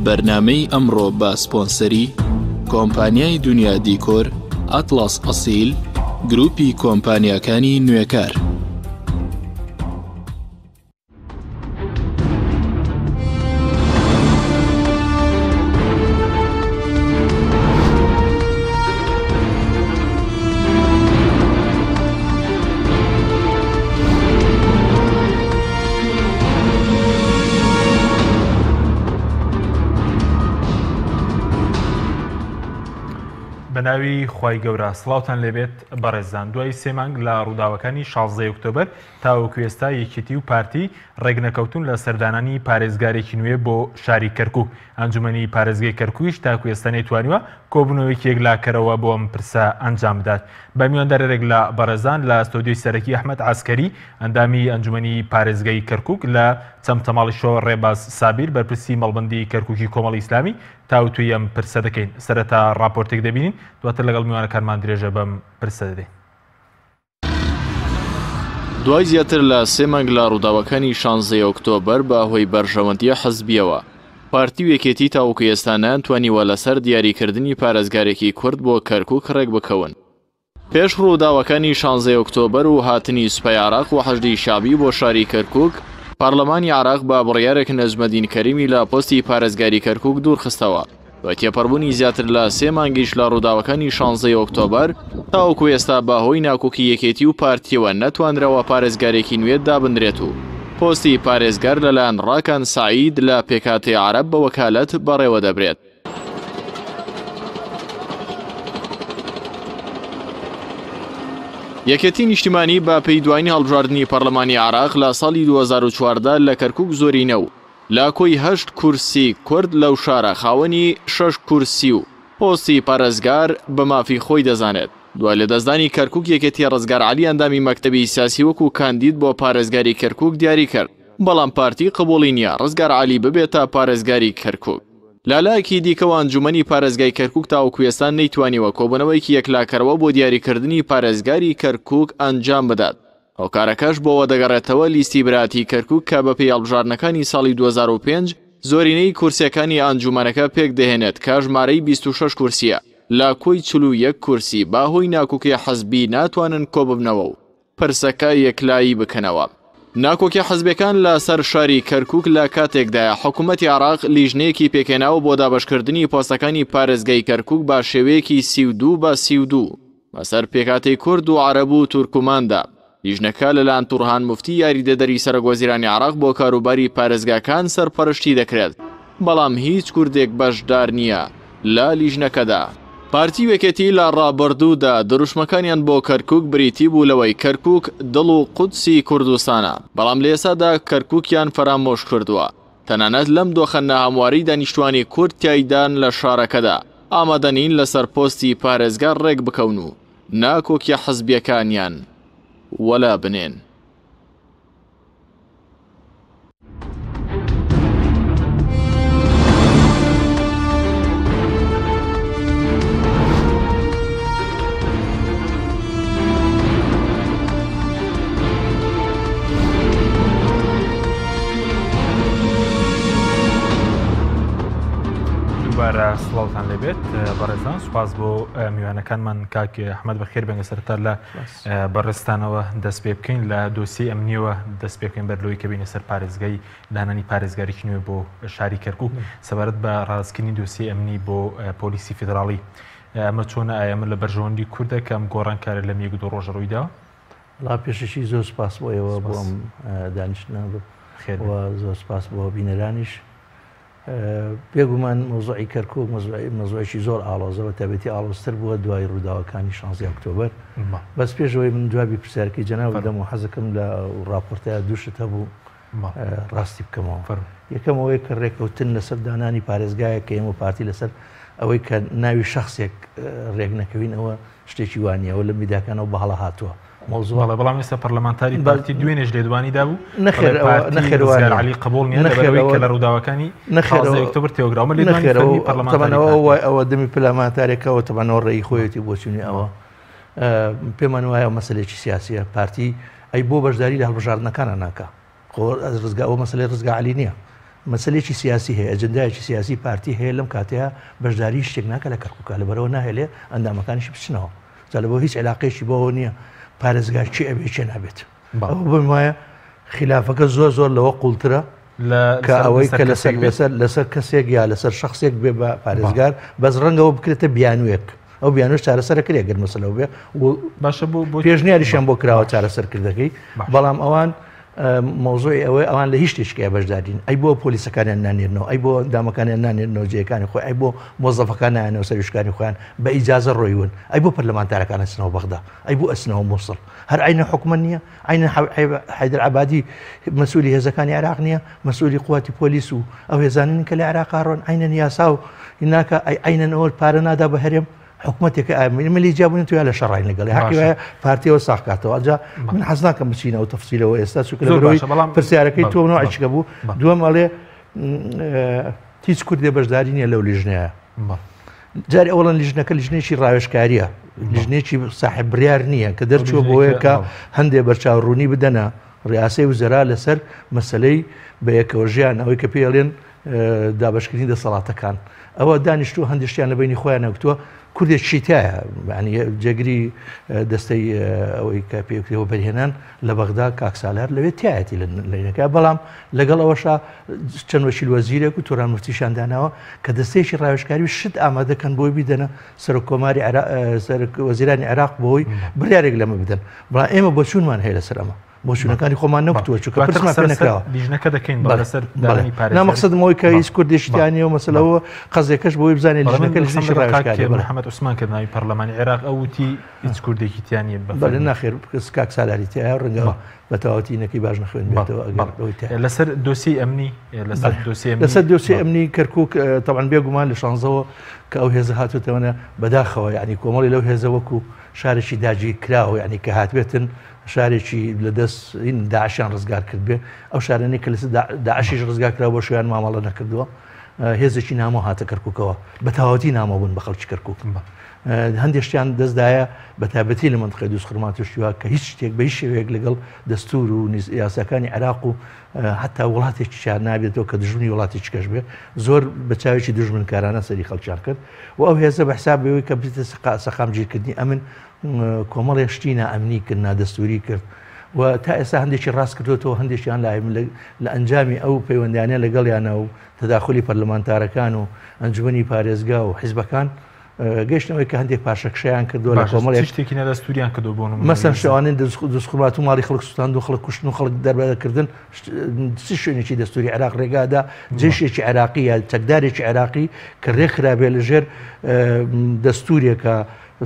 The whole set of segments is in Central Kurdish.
بەرنامەی ئەمڕۆ بە سپۆنسەری کۆمپانیای دونیا دیکۆر، ئەتڵەس ئەسیل، گروپی کۆمپانیاکانی نوێکار. بەناوی خوای گەورە سڵاوتان لێبێت بەڕێزان دوای سێ مانگ لە ڕووداوەکانی 16 ئۆکتۆبەر تاوەکو ئێستا یەکێتی و پارتی ڕێکنەکەوتون لە سەردانانی پارێزگارێکی نوێ بۆ شاری کەرکک ئەنجومەنی پارێزگەی کەرکوکیش تاکو ئێستا نەیتوانیوە کۆبوونەوەیەکی یەکلاکەرەوە بۆ ئەم پرسە ئەنجام بدات. بە میواندارێک لە بەڕێزان لە ستۆدیۆی سەرەکی ئەحمەد عەسکەری ئەندامی ئەنجومەنی پارێزگەی کەرکوک لە چەمچەماڵیشەوە ڕێباز سابیر بەرپرسی مەڵبەندی کەرکوکی کۆمەڵی ئیسلامی تاوتوێی ئەم پرسە دەکەین. سەرەتا ڕاپۆرتێک دەبینین دواتر لەگەڵ میوانەکانمان درێژە بەم پرسە دەدەین. دوای زیاتر لە سێ مانگ لە ڕووداوەکانی شانزەی ئۆکتۆبەر بە هۆی بەرژەوەندییە حزبییەوە، پارتی و یەکێتی تاوەکو ئێستا نەیانتوانیوە لەسەر دیاریکردنی پارێزگارێکی کورد بۆ کەرکوک ڕێکبکەون. پێش ڕووداوەکانی شانزەی ئۆکتۆبەر و هاتنی سوپای عێراق و حەشدی شەعبی بۆ شاری کەرکوک، پەرلەمانی عێراق بە بڕیارێک نەجمەدین کەریمی لە پۆستی پارێزگاری کەرکوک دوورخستەوە. دوای تێپەڕبوونی زیاتر لە سێ مانگیش لە ڕووداوەکانی شانزەی ئۆکتۆبەر، تاوەکو ئێستا بە هۆی ناکۆکی یەکێتی و پارتییەوە نەتوانراوە پارێزگارێکی نوێ دابنرێت و پۆستی پارێزگار لەلایەن ڕاکان سەعید لە پێکهاتەی عەرەب بە وەکالەت بەڕێوەدەبرێت. یەکێتی نیشتیمانی بە پێی دوایین هەڵبژاردنی پەرلەمانی عێراق لە ساڵی 2014 لە کەرکوک زۆرینە و لە کۆی هەشت کورسی کورد لەو شارە خاوەنی شەش کورسی و پۆستی پارێزگار بە مافی خۆی دەزانێت. دوای لەدەستدانی کەرکوک یەکێتی ڕزگار عەلی ئەندامی مەکتەبی سیاسی وەکو کاندید بۆ پارێزگاری کەرکوک دیاری کرد، بەڵام پارتی قبوڵی نییە ڕزگار عەلی ببێتە پارێزگاری کەرکوک. لەلایەکی دیکەوە ئەنجومەنی پارێزگای کەرکوک تاوەکو ئێستا نەیتوانیوە کۆبوونەوەیەکی یەکلاکەرەوە بۆ دیاریکردنی پارێزگاری کەرکوک ئەنجام بدات. هۆکارەکەش بۆوە دەگەڕێتەوە لیستی براتی کەرکوک کە بەپێی هەڵبژاردنەکانی ساڵی 2005 زۆرینەی کورسیەکانی ئەنجومەنەکە پێکدەهێنێت کە ژمارەی 26 کورسیە لە کۆی 41 کورسی بە هۆی ناکۆکی حزبی ناتوانن کۆببنەوە و پرسەکە یەکلایی بکەنەوە. ناکۆکی حزبەکان لە سەر شاری کەرکوک لە کاتێکدایە حکومەتی عێراق لیژنەیەکی پێکهێناوە بۆ دابەشکردنی پۆستەکانی پارێزگای کەرکوک بە شێوەیەکی 32 بە 32 بەسەر پێکهاتەی کورد و عەرەب و تورکماندا. لیژنەکە لەلایەن تورهان موفتی یاریدەدەری سەرۆکوەزیرانی عێراق بۆ کاروباری پارێزگاکان سەرپەرشتی دەکرێت، بەڵام هیچ کوردێک بەشدار نییە لە لیژنەکەدا. پارتی و یەکێتی لە ڕابردوودا دروشمەکانیان بۆ کەرکوک بریتی بوو لەوەی کەرکوک دڵ و قودسی کوردستانە، بەڵام لە ئێستادا کەرکوکیان فەرامۆش کردووە. تەنانەت لەم دۆخە ناهەموارەی دانیشتوانی کورد تیایدان لە شارەکەدا، ئامادە نین لەسەر پۆستی پارێزگار ڕێکبکەون و ناکۆکیە حزبیەکانیان وەلا بنێن. دووبارە سڵاوتان لێبێت بەڕێزان سوپاس بۆ میوانەکانمان کاک ئەحمد بەخێر بێن سەرتا لە بەڕێزتانەوە دەست پێ بکەین لە دۆسی ئەمنیەوە دەست پێ بکەین بەر لەوەی کە بینە سەر پارێزگای دانانی پارێزگاریی نوێ بۆ شاری کەرکک سەبارەت بە ڕاستکردنی دۆسی ئەمنی بۆ پۆلیسی فیدراڵی ئەمە چۆنە ئایا ئەمە لە بەرژەوەندی کوردە کە ئەم گۆڕانکارە لەم یەک دوو ڕۆژە ڕوویداوە؟ وەڵا پێشەکی زۆر سپاس بۆ ئێوە بۆ ئەم دانیشتنە و زۆر سپاس بۆ بینەرانیش. بێگومان مەوزوعی کەرکوک مەوزوعێکی زۆر ئاڵۆزە بە تایبەتی ئاڵۆزتر بووە دوای ڕووداوەکانی شانزی ئۆکتۆبەر. بەس پێشەوەی من جوابی پرسیارەکەی جەنابت بدەم و حەزەکەم لە ڕاپۆرتە دوو شت هەبوو ڕاستی بکەمەوە. یەکەم ئەوەیە کە ڕێکەوتن لەسەر دانانی پارێزگایەک کە ئێمە پارتی لەسەر ئەوەی کە ناوی شخصێک ڕێک نەکەوین ئەوە شتێکی وا نییە ئەوە لە میدیاکانەوە بە هەڵە هاتووە. مەوزوع بەڵێ بەڵام ئێستا پەرلەمانتاری پارتی دوێنێش لێدوانی دابوو نەخێر نەخێر ڕزگار عەلی قبوڵ نییە لەبەرئەوەی کە لە ڕووداوەکانی شازدە ئۆکتۆبەر تێوەگراوە. ئەمە لێدوانی فەرمی پەرلەمانتاری پارتی. ئەوە دەمی پەرلەمانتارێکەوە تەبعەن ڕێی خۆیەتی بۆچوونی ئەوە پێمان وایە مەسەلەیەکی سیاسیە پارتی ئەی بۆ بەشداری لە هەڵبژاردنەکانە ناکا خۆ ڕزگا ئەوە مەسەلەی ڕزگا عەلی نییە. مەسەلەیەکی سیاسی هەیە، ئەجندایەکی سیاسی پارتی هەیە لەم کاتەیە بەشداری هیچ شتێک ناکا لە کەرکوکا، لەبەرئەوە ناهێلێ ئەندامەکانیشی بچنەوە. جا لەبەرئەوە هیچ عیلاقەیەکی بەوەوە نییە پارێزگار کێ ئەبێ کێ نابێت. ئەوە بۆم وایە خیلافەکە زۆر زۆر لەوە قوڵترە کە ئەوەی کە لەسەر لەسەر لەسەر کەسێک یا لەسەر شخصێک بێ بە پارێزگار بەس ڕەنگەوە بکرێتە بیانوێک ئەو بیانوش چارەسەرە کرێ گەر مەسەلەوە بێ باشە بۆ پێشنیاریشیان بۆ کراوە چارەسەرکردەکەی بەڵام ئەوان مەوزوعی ئەوەی ئەوان لە هیچ شتێکیان بەشدارین ئەی بۆ پۆلیسەکانیان نانێرنەوە ئەی بۆ دامەکانیان نانێرنەوە جێیەکانی خۆی ئەی بۆ مۆزەفەکان نایەنەوە سەروشکانی خۆیان بە ئیجازە ڕۆیون ئەی بۆ پەرلەمانتارەکان ئەچنەوە بەغدا ئەی بۆ ئەچنەوە موسڵ هەر عینە حکومە نییە عینە حەیدەر عەبادی مەسئولی هێزەکانی عێراق نییە مەسئولی قوتی پۆلیس و ئەو هێزانین کە لە عێراق ڕۆن عینەن یاسا و ناکە ئەی عینەن ئەوە پارە نادا بە هەرێم حکومەتێکە ئێمە لێی جیا بووین تۆیا لە شەڕین لەگەڵی حەقی وایە پارتیەوە ساغ کاتەوە ئەجا من حەز ناکەم بچینە ئەو تەفسیلەوە ئێستا چونکە زۆر باشە بەڵام پرسیارەکەی تۆ نوعێکە بوو دووەم ئەڵێ هیچ کوردێ بەشداری نییە لەو لیژنەیە جاری ئەوڵەن لیژنەکە لیژنێکی ڕاوێژکاریە لیژنێکی ساحب بڕیار نییە کە دەرچوە بۆیە کە هەندێ بەرچاوڕوونی بدەنە ڕیاسەی وزەرا لەسەر مەسلەی بەیەکەوە ژیان ئەوەی کە پێڵێن دابەشکردنی دەسەڵاتەکان ئەوە دانیشتوو هەندێک شتیان لە بینی خۆیان نەگوتووە کوردێکی تایە ینی جێگری دەستەی ئەوەی کە پێکرێەوە بەرهێنان لە بەغدا کاک سالار لەوێ تایەتی لەینەکە بەڵام لەگەڵ ئەوەشا چەند وەکیل وەزیرێک و تۆران مفتیشان داناوە کە دەستەیەکی ڕاوێژکاری شت ئامادەکەن بۆی بیدەنە سەرۆک کۆماری وەزیرانی عێراق بۆی بڕیارێک لەمە بدەن بەڵام ئێمە بۆچوونمان هەیە لەسەر ئەمە بۆچوونەکانی خۆمان نەکوتووە چونکە پرسمان پێ نەکراوە. لیژنەکە دەکەین بەڵێ لەسەر دانانی پارێزگاری. نا مەقسەدم ئەوەی کە هیچ کوردێکی تیا نییە و مەسەلەوە قەزیەکەش بۆی بزانێت لیژنەکە لیژنەی ڕاوێژکاریە. بەڵێ محەمەد عوسمان کە ناوی پەرلەمانی عێراق ئەو وتی هیچ کوردێکی تیا نییە. بەڵێ ناخێر کاک سالاری تیایە ڕەنگە بە تەواوەتی نەکەی باش نەخوێندبێتەوە ئەگەر ئەوەی تیایە. لەسەر دۆسیەی ئەمنی لەسەر دۆسیەی ئەمنی لەسەر دۆسیەی ئەمنی کەرکووک تەبعەن بێگومان لە شانزەوە کە ئەو هێزە هاتووتەوە بەداخەوە یانی کۆمەڵی لەو هێزە وەکو شارێکی داگیرکراو یانی کە هاتبێتن شارێکی لە دەست داعشیان ڕزگار کردبێ ئەو شارانەی کە لەسەر داعشیش ڕزگار کرا بۆ شویان مامەڵە نەکردووە هێزێکی نامۆ هاتە کەرکووکەوە بە تەواوەتی نامۆ بوون بە خەڵکی کەرکووک هەندێک شتیان دەستدایە بە تایبەتی لە منطقەی دووزخورماتوو شتیوا کە هیچ شتێک بە هیچ شێوەیەک لەگەڵ دەستور و یاساکانی عێراق و حتا وڵاتێکیان نابێتەوە کە دژمنی وڵاتێکی کەش بێ زۆر بە چاوێکی دژمنکارانە سەری خەڵکیان کرد و ئەو هێزە بە حساب بەوەی کە بێتە سەقامگیرکردنی ئەمن کۆمەڵێک شتی نائەمنی کرد، نادەستووری کرد و تا ئێستا هەندێکی ڕاست کردوێتەوە هەندێکیان لای من لە ئەنجامی ئەو پەیوەندیانە لەگەڵیانە و تەداخلی پەرلەمانتارەکان و ئەنجومەنی پارێزگا و حیزبەکان گەشتنەوەی کە هەندێک پاشەکشەیان کردووە لە کۆمەڵێک شتێکی نادەستوریان کردو بۆ نموونە مەسەن شەوانەی دوزخورماتوو ماڵی خەڵک سوتاند و خەڵک کوشتن و خەڵک دەربەدەرکردن چ شوێنێکی دەستوری عێراق ڕێگادا جێشێکی عێراقی یا چەکدارێکی عێراقی کە ڕێکخرابێ لەژێر دەستورێکە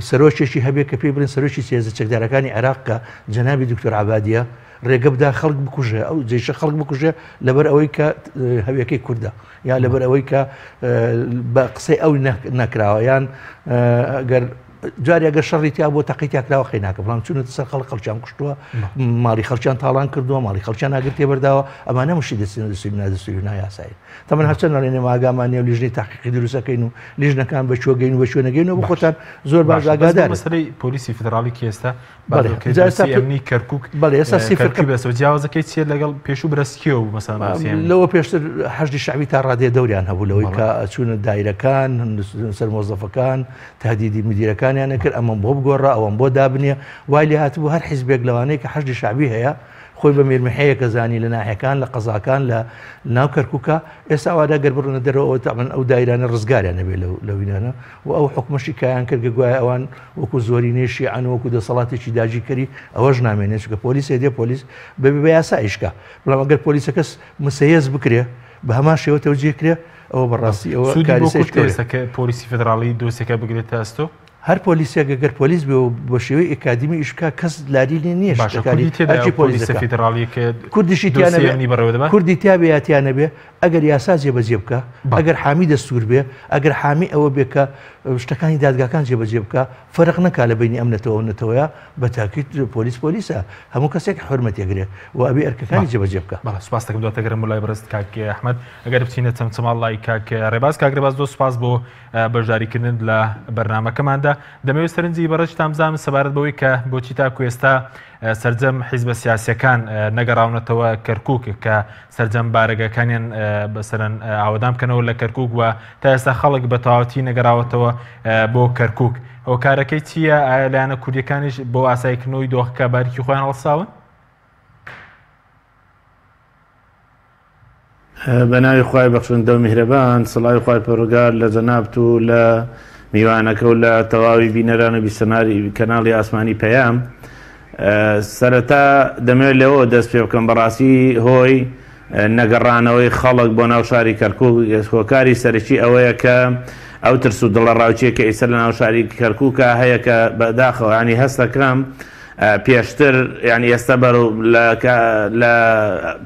سەرۆکێکی هەبێ کە پێی بڵێن سەرۆکی هێزە چەکدارەکانی عێراق کە جەنابی دکتۆر عەبادیە ڕێگە بدا خەڵک بکوژێ ئەو جێشە خەڵک بکوژێ لەبەر ئەوەی کە هەویەکەی کوردە یا لەبەر ئەوەی کە بە قسەی ئەو نەکراوە یان گەر جاری ئەگەر شەڕی تیا بۆ تەقی تیاکراوە قەیناکە بەڵام چونەتە سەر خەڵک خەڵکیان کوشتووە ماڵی خەڵکیان تاڵان کردووە ماڵی خەڵکیان ئاگر تێبەرداوە ئەمانە مشتی دەستینە دەستوری نادەستوری نایاسایی تەمەن هەرچەند ئەڵێن ئێمە ئاگامان نییە و لیژنەی تەحقیقی دروست ئەکەین و لیژنەکان بە کوێ گەین و بە کوێ نەگەین و بۆ خۆتان زۆر باش باشە بەس بۆ ئاگادارن. مەسەلەی پۆلیسی فیدراڵی کە ئێستا بەڵێ بارودۆخەکەی جا ئێستا دۆسیەی ئەمنی کەرکوک بەڵێ ئێستا سیفر کەرکوکی کە بەسەوە جیاوازەکەی چییە لەگەڵ پێشوو برەسکیەوە بوو مەسەلەن دۆسیەی ئەمنی؟ لەوە پێشتر حەشدی شەعبی تا ڕادەیە دەوریان هەبوو لەوەی بەڵێ کە ئەچوونە دایرەکان سەر مۆزەفەکان تهدیدی مدیرەکانیان ئەکرد ئەمەم بۆ بگۆڕە ئەوەم بۆ دابنێ وای لێ هاتبوو هەر حیزبێک لەوانەیە کە حەشدی شەعبی هەیە خۆی بە میرمحەیەک ئەزانی لە ناحیەکان لە قەزاکان لە ناو کەرکوکا ئێستا ئەوانە گەر بڕنە دەرەوە ئەوە تەبعەن ئەو دایرانە ڕزگاریان نەبێ لەو لەوینانە و ئەو حکومەشی کایان کرد کە گوایە ئەوان وەکو زۆرینەی شیعەن و وەکو دەسەڵاتێکی داگیرکەری ئەوەش نامێنێ چونکە پۆلیسێ دێ پۆلیس بەبێ بە یاسا ئیش کا بەڵام ئەگەر پۆلیسەکەس مسەیەس بکرێ بە هەمان شێوە تەوجیه کرێ ئەوە بەڕاستی ئەوە سوودی بۆ کاریسەیەکی کورد گەورەیە. ئێستا کە پۆلیسی فیدراڵی دۆسیەکە بگرێتە ئەستۆ؟ هەر پۆلیسێک گەر پۆلیس بێ و بە شێوەی ئەکادیمی ئیش بکا کەس لاری لێ نییە باشە شتەکانی کوردی تێدایە ئەرکی ئەو پۆلیس پۆلیسە دەکا فیدراڵیە کە کوردیشی تیا دۆسیەی نەبێ ئەمنی بەڕێوە دەبات؟ کوردی تیا بێ یا تیا نەبێ ئەگەر یاسا جێبەجێ بکا بەڵێ. ئەگەر حامی دەستوور بێ ئەگەر حامی ئەوە بێ کە شتەکانی دادگاکان جێبەجێ بکا فەرق نەکا لە بەینی ئەم نەتەوە و نەتەوەیە بە تاکید پۆلیس پۆلیسە هەموو کەسێک حورمەتی ئەگرێ و ئەبێ ئەرکەکانی بەڵێ جێبەجێ بکا. بەڵێ سوپاست دەکەم دواتر گەرم بۆ لای بەڕێزت کاک ئەحمەد ئەگەر بچینە چەمچەماڵ لای کاک ڕێباز کاک ڕێباز زۆر سوپاس بۆ بەشداریکردنت لە بەرنامەکەماندا. دەمەوێت سەرنجی بەڕێزتان بزانم سەبارەت بەوەی کە بۆچی تاکو ئێستا سەرجەم حیزبە سیاسیەکان نەگەڕاونەتەوە کەرکک کە سەرجەم بارەگەکانیان بەسەرەن ئاوەدان بکەنەوە لە کەرکک و تا ئێستا خەڵک بە تەواوەتی نەگەڕاوەتەوە بۆ کەرکک هۆکارەکەی چییە؟ ئایا لایەنە کوردیەکانیش بۆ ئاساییکردنەوەی دۆخەکە بارکی خۆیان هەڵساون؟ بە ناوی خوای بەخشندە و میهرەبان، سڵاوی خوای پەروەردگار لە جەنابت و لە میوانەکە و لە تەواوی بینەران و بیسەناری کەناڵی ئاسمانی پەیام. سەرەتا دەمەوێت لەوەوە دەست پێ بکەم بەڕاستی هۆی نەگەڕانەوەی خەڵک بۆ ناو شاری کەرکوک هۆکاری سەرەکی ئەوەیە کە ئەو ترس و دڵەڕاوکێ کە ئیستا لە ناو شاری کەرکوکا هەیە کە بەداخەوە ینی هەستەکەم پێشتر یانی ئێستا بەرەو لە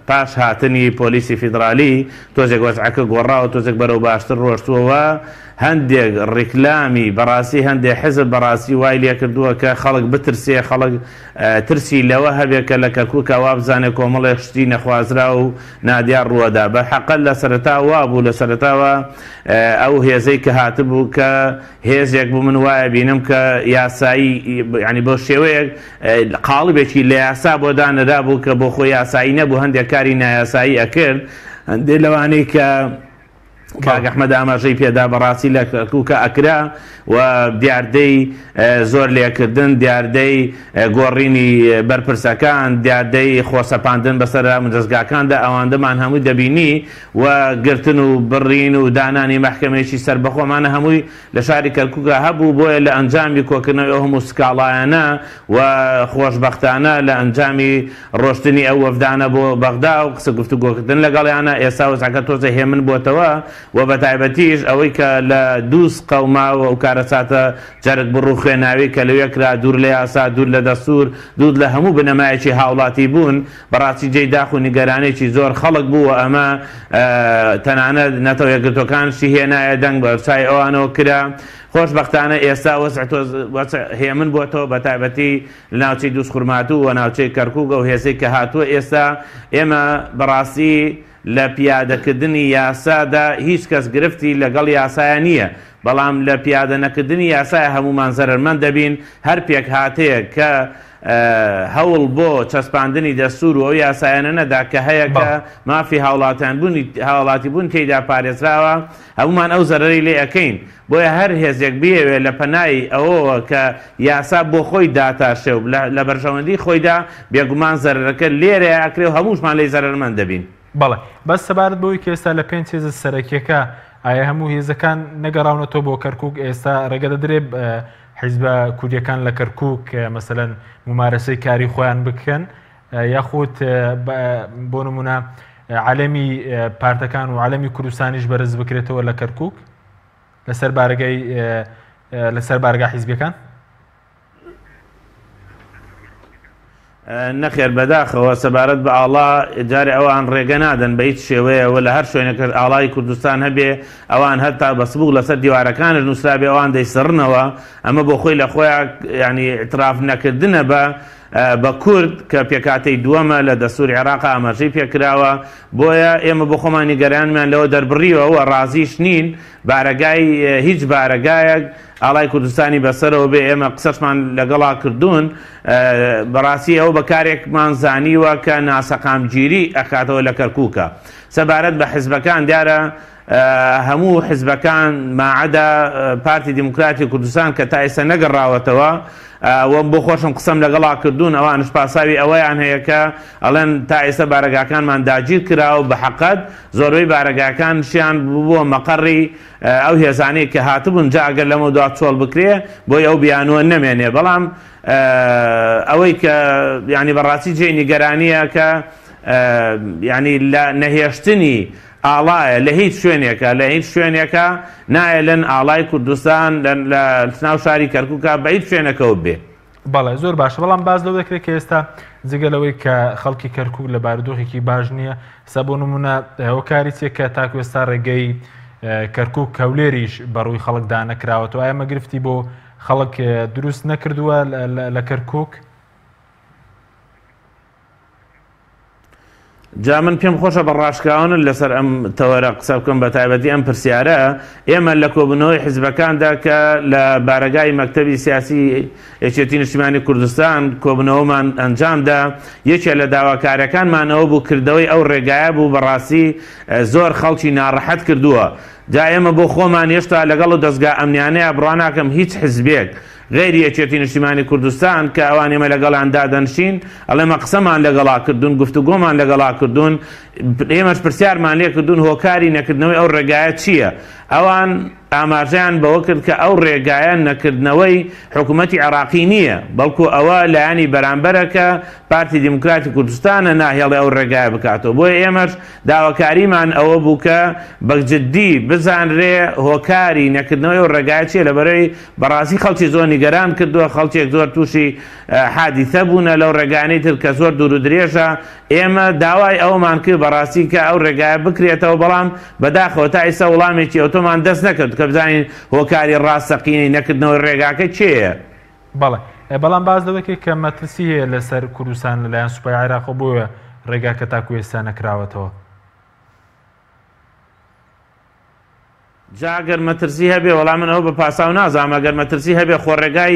پاش هاتنی پۆلیسی فیدرالی تۆزێک وەزعەکە گۆڕاوە تۆزێک بەرەو باشتر ڕۆشتووە و هەندێک ڕیکلامی بەڕاستی هەندێک حزب بەڕاستی وای لێکردووە کە خەڵک بترسێ خەڵک ترسی لەوە هەبێ کە لە کەرکووکا وابزانێ کۆمەڵێک شتی نەخوازراو و نادیار ڕووەدا بە حەقەت لە سەرەتا وابوو لە سەرەتاوە ئەو هێزەی کە هاتبوو کە هێزێک بوو من وایە بینم کە یاسایی یانی بۆ شێوەیەک قاڵبێکی لە یاسا بۆ دانرابوو کە بۆ خۆی یاسایی نەبوو هەندێک کاری نایاسایی ئەکرد هەندێک لەوانەی کە کاک ئەحمەد ئاماژەی پێدا بەڕاستی لە کەرکووکە ئەکرا و دیاردەی زۆر لێکردن دیاردەی گۆڕینی بەرپرسەکان دیاردەی خۆسەپاندن بەسەر دەزگاکاندا ئەواندەمان هەمووی دەبینی و گرتن و بڕین و دانانی مەحکەمەیەکی سەربەخۆ ئەمانە هەمووی لە شاری کەرکوکا هەبوو بۆیە لە ئەنجامی کۆکردنەوەی ئەو هەموو سکاڵایانە و خۆشبەختانە لە ئەنجامی ڕۆشتنی ئەو وەفدانە بۆ بەغدا و قسە گفتوگۆکردن لەگەڵیانە ئێستا وەزعەکە تۆزێ هێمن بۆتەوە و بەتایبەتیش ئەوەی کە لە دووز قەوما و ئەو کارەساتە جەرگبڕ و خوێناوی کە لەوێ کرا دوور لە یاسا دوور لە دەستوور دوور لە هەموو بنەمایەکی هاوڵاتی بوون بەڕاستی جێی داخ و نیگەرانیی زۆر خەڵک بوو و ئەمە تەنانەت نەتەوە یەکگرتووەکانشی هێنایە دەنگ بە چای ئەوانەوە کرا. خۆشبەختانە ئێستا وەزع تۆز وەزع هێمن بۆتەوە بەتایبەتی لە ناوچەی دووزخورماتوو و ناوچەی کەرکووک ئەو هێزەی کە هاتووە ئێستا ئێمە بەڕاستی لە پیادەکردنی یاسادا هیچ کەس گرفتی لەگەڵ یاسایا نییە بەڵام لە پیادە نەکردنی یاسایا هەموومان زەرەرمەند دەبین هەر پێکهاتەیەک کە هەوڵ بۆ چەسپاندنی دەستوور و ئەو یاسایانە نەدا کە هەیە کە مافی هاوڵاتیانبوونی هاوڵاتیبوون تێیدا پارێزراوە، هەموومان ئەو زەرەرەی لێ ئەکەین. بۆیە هەر هێزێک بیەوێ لە پەنای ئەوەوە کە یاسا بۆ خۆی داتاشێ و لە بەرژەوەندی خۆیدا، بێگومان زەرەرەکە لێرەیا ئەکرێ و هەمووشمان لێی زەرەرمەند دەبین. بەڵێ. بەس سەبارەت بەوەی کە ئێستا لە پێنچ هێزە سەرەکییەکە ئایا هەموو هێزەکان نەگەڕاونەتەوە بۆ کەرکووک، ئێستا ڕێگە دەدرێ حیزبە کوردیەکان لە کەرکوک مەسەلەن مومارەسەی کاری خۆیان بکەن یاخود بۆ نمونە عالەمی پارتەکان و عالەمی کوردستانیش بەرز بکرێتەوە لە کەرکوک لەسەر بارگای لەسەر بارگا حیزبەکان؟ نەخێر بەداخەوە سەبارەت بە ئاڵا جارێ ئەوان ڕێگە نادەن بە هیچ شێوەیە و لە هەر شوێنێکش ئاڵای کوردستان هەبێ ئەوان هەتا بە سبوغ لەسەر دیوارەکانش نووسرابێ ئەوان دەیسڕنەوە ئەمە بۆ خۆی لە خۆیان یانی اعتراف نەکردنە بە بە کورد کە پێکهاتەی دووەمە لە دەستوری عێراق ئاماژەی پێکراوە بۆیە ئێمە بۆ خۆمان نیگەرانمان لەوە دەربڕیوە و ڕازیش نین بارەگای هیچ بارەگایەک ئاڵای کوردستانی بەسەرەوە بێ ئێمە قسەشمان لەگەڵا کردوون بەڕاستی ئەوە بە کارێکمان زانیوە کە ناسەقامگیری ئەکاتەوە لە کەرکووکە سەبارەت بە حزبەکان دیارە هەموو حزبەکان ماعەدا پارتی دیموکراتی کوردستان کە تا ئێستا نەگەڕاوەتەوە وە بۆ خۆشم قسەم لەگەڵا کردوون ئەوانش پاساوی ئەوەیان هەیە کە ئەڵێن تا ئێستا بارەگاکانمان داگیر کراوە بە حەقەت زۆربەی بارەگاکانشیان بووە مەقەڕی ئەو هێزانەی کە هاتبوون جا ئەگەر لەمەودوا چۆڵ بکرێ بۆی ئەو بیانووە نەمێنێ بەڵام ئەوەی کە یانی بەڕاستی جێی نیگەرانییە کە یانی لە نەهێشتنی ئاڵایە لە هیچ شوێنێکە لە هیچ شوێنێکە نایەلن ئاڵای کوردستان لە ناو شاری کەرکووکە بە هیچ شوێنەکەوە بێ. بەڵێ زۆر باشە بەڵام باس لەوە دەکرێت کە ئێستا جگە لەوەی کە خەڵکی کەرکک لە بارودۆخێکی باش نییە سە بۆ نمونە هۆکاری چیە کە تاکو ئێستا ڕێگەی کەرکک هەولێریش بەڕووی خەڵکدا نەکراوەتەوە ئایا مەگرفتی بۆ خەڵک دروست نەکردووە لە کەرکک؟ جا من پێم خۆشە بە ڕاشکاوانە لەسەر ئەم تەوەرە قسە بکەم بە تایبەتی ئەم پرسیارە. ئێمە لە کۆبوونەوەی حیزبەکاندا کە لە بارەگای مەکتەبی سیاسی یەکێتی نیشتیمانی کوردستان کۆبوونەوەمان ئەنجامدا، یەکێ لە داواکاریەکانمان ئەوە بوو کردەوەی ئەو ڕێگایە بوو بەڕاستی زۆر خەڵکی ناڕەحەت کردووە. جا ئێمە بۆ خۆمان هێشتا لەگەڵ ئەو دەزگا ئەمنیانەیا بڕوا ناکەم هیچ حیزبێک غەیری یەکێتی نیشتیمانی کوردستان کە ئەوان ئێمە لەگەڵیان دادەنشین ئەڵێمە قسەمان لەگەڵا کردوون گفتوگۆمان لەگەڵا کردوون ئێمەش پرسیارمان لێ کردوون هۆکاری نەکردنەوەی ئەو ڕێگایە چییە ئەوان ئاماژەیان بەوە کرد کە ئەو ڕێگایە نەکردنەوەی حکوومەتی عێراقی نییە بەڵکو ئەوە لایەنی بەرامبەرە کە پارتی دیموکراتی کوردستانە ناهێڵێ ئەو ڕێگایە بکاتەوە بۆیە ئێمەش داواکاریمان ئەوە بوو کە بە جدی بزانرێ هۆکاری نەکردنەوەی ئەو ڕێگایە چییە لەبەرەی بەڕاستی خەڵکی زۆر نیگەران کردووە، خەڵکێک زۆر تووشی حادیسە بوونە لەو ڕێگایانەی تر کە زۆر دوور و درێژە، ئێمە داوای ئەوەمان کرد بەڕاستی کە ئەو ڕێگایە بکرێتەوە، بەڵام بەداخەوە تا ئیستا وڵامێکی ئەوتۆمان دەست نەکەوت کە بزانین هۆکاری ڕاستەقینەی نەکردنەوەی ڕێگاکە کێیە. بەڵێ، بەڵام باس لەوە کرد کە مەترسی هەیە لەسەر کوردستان لەلایەن سوپای عێراقەوە بۆیە ڕێگاکە تاکو ئێستا نەکراوەتەوە. جا گەر مەترسی هەبێ وەڵا من ئەوە بە پاساو نازانم ئەگەر مەترسی هەبێ خۆ ڕێگای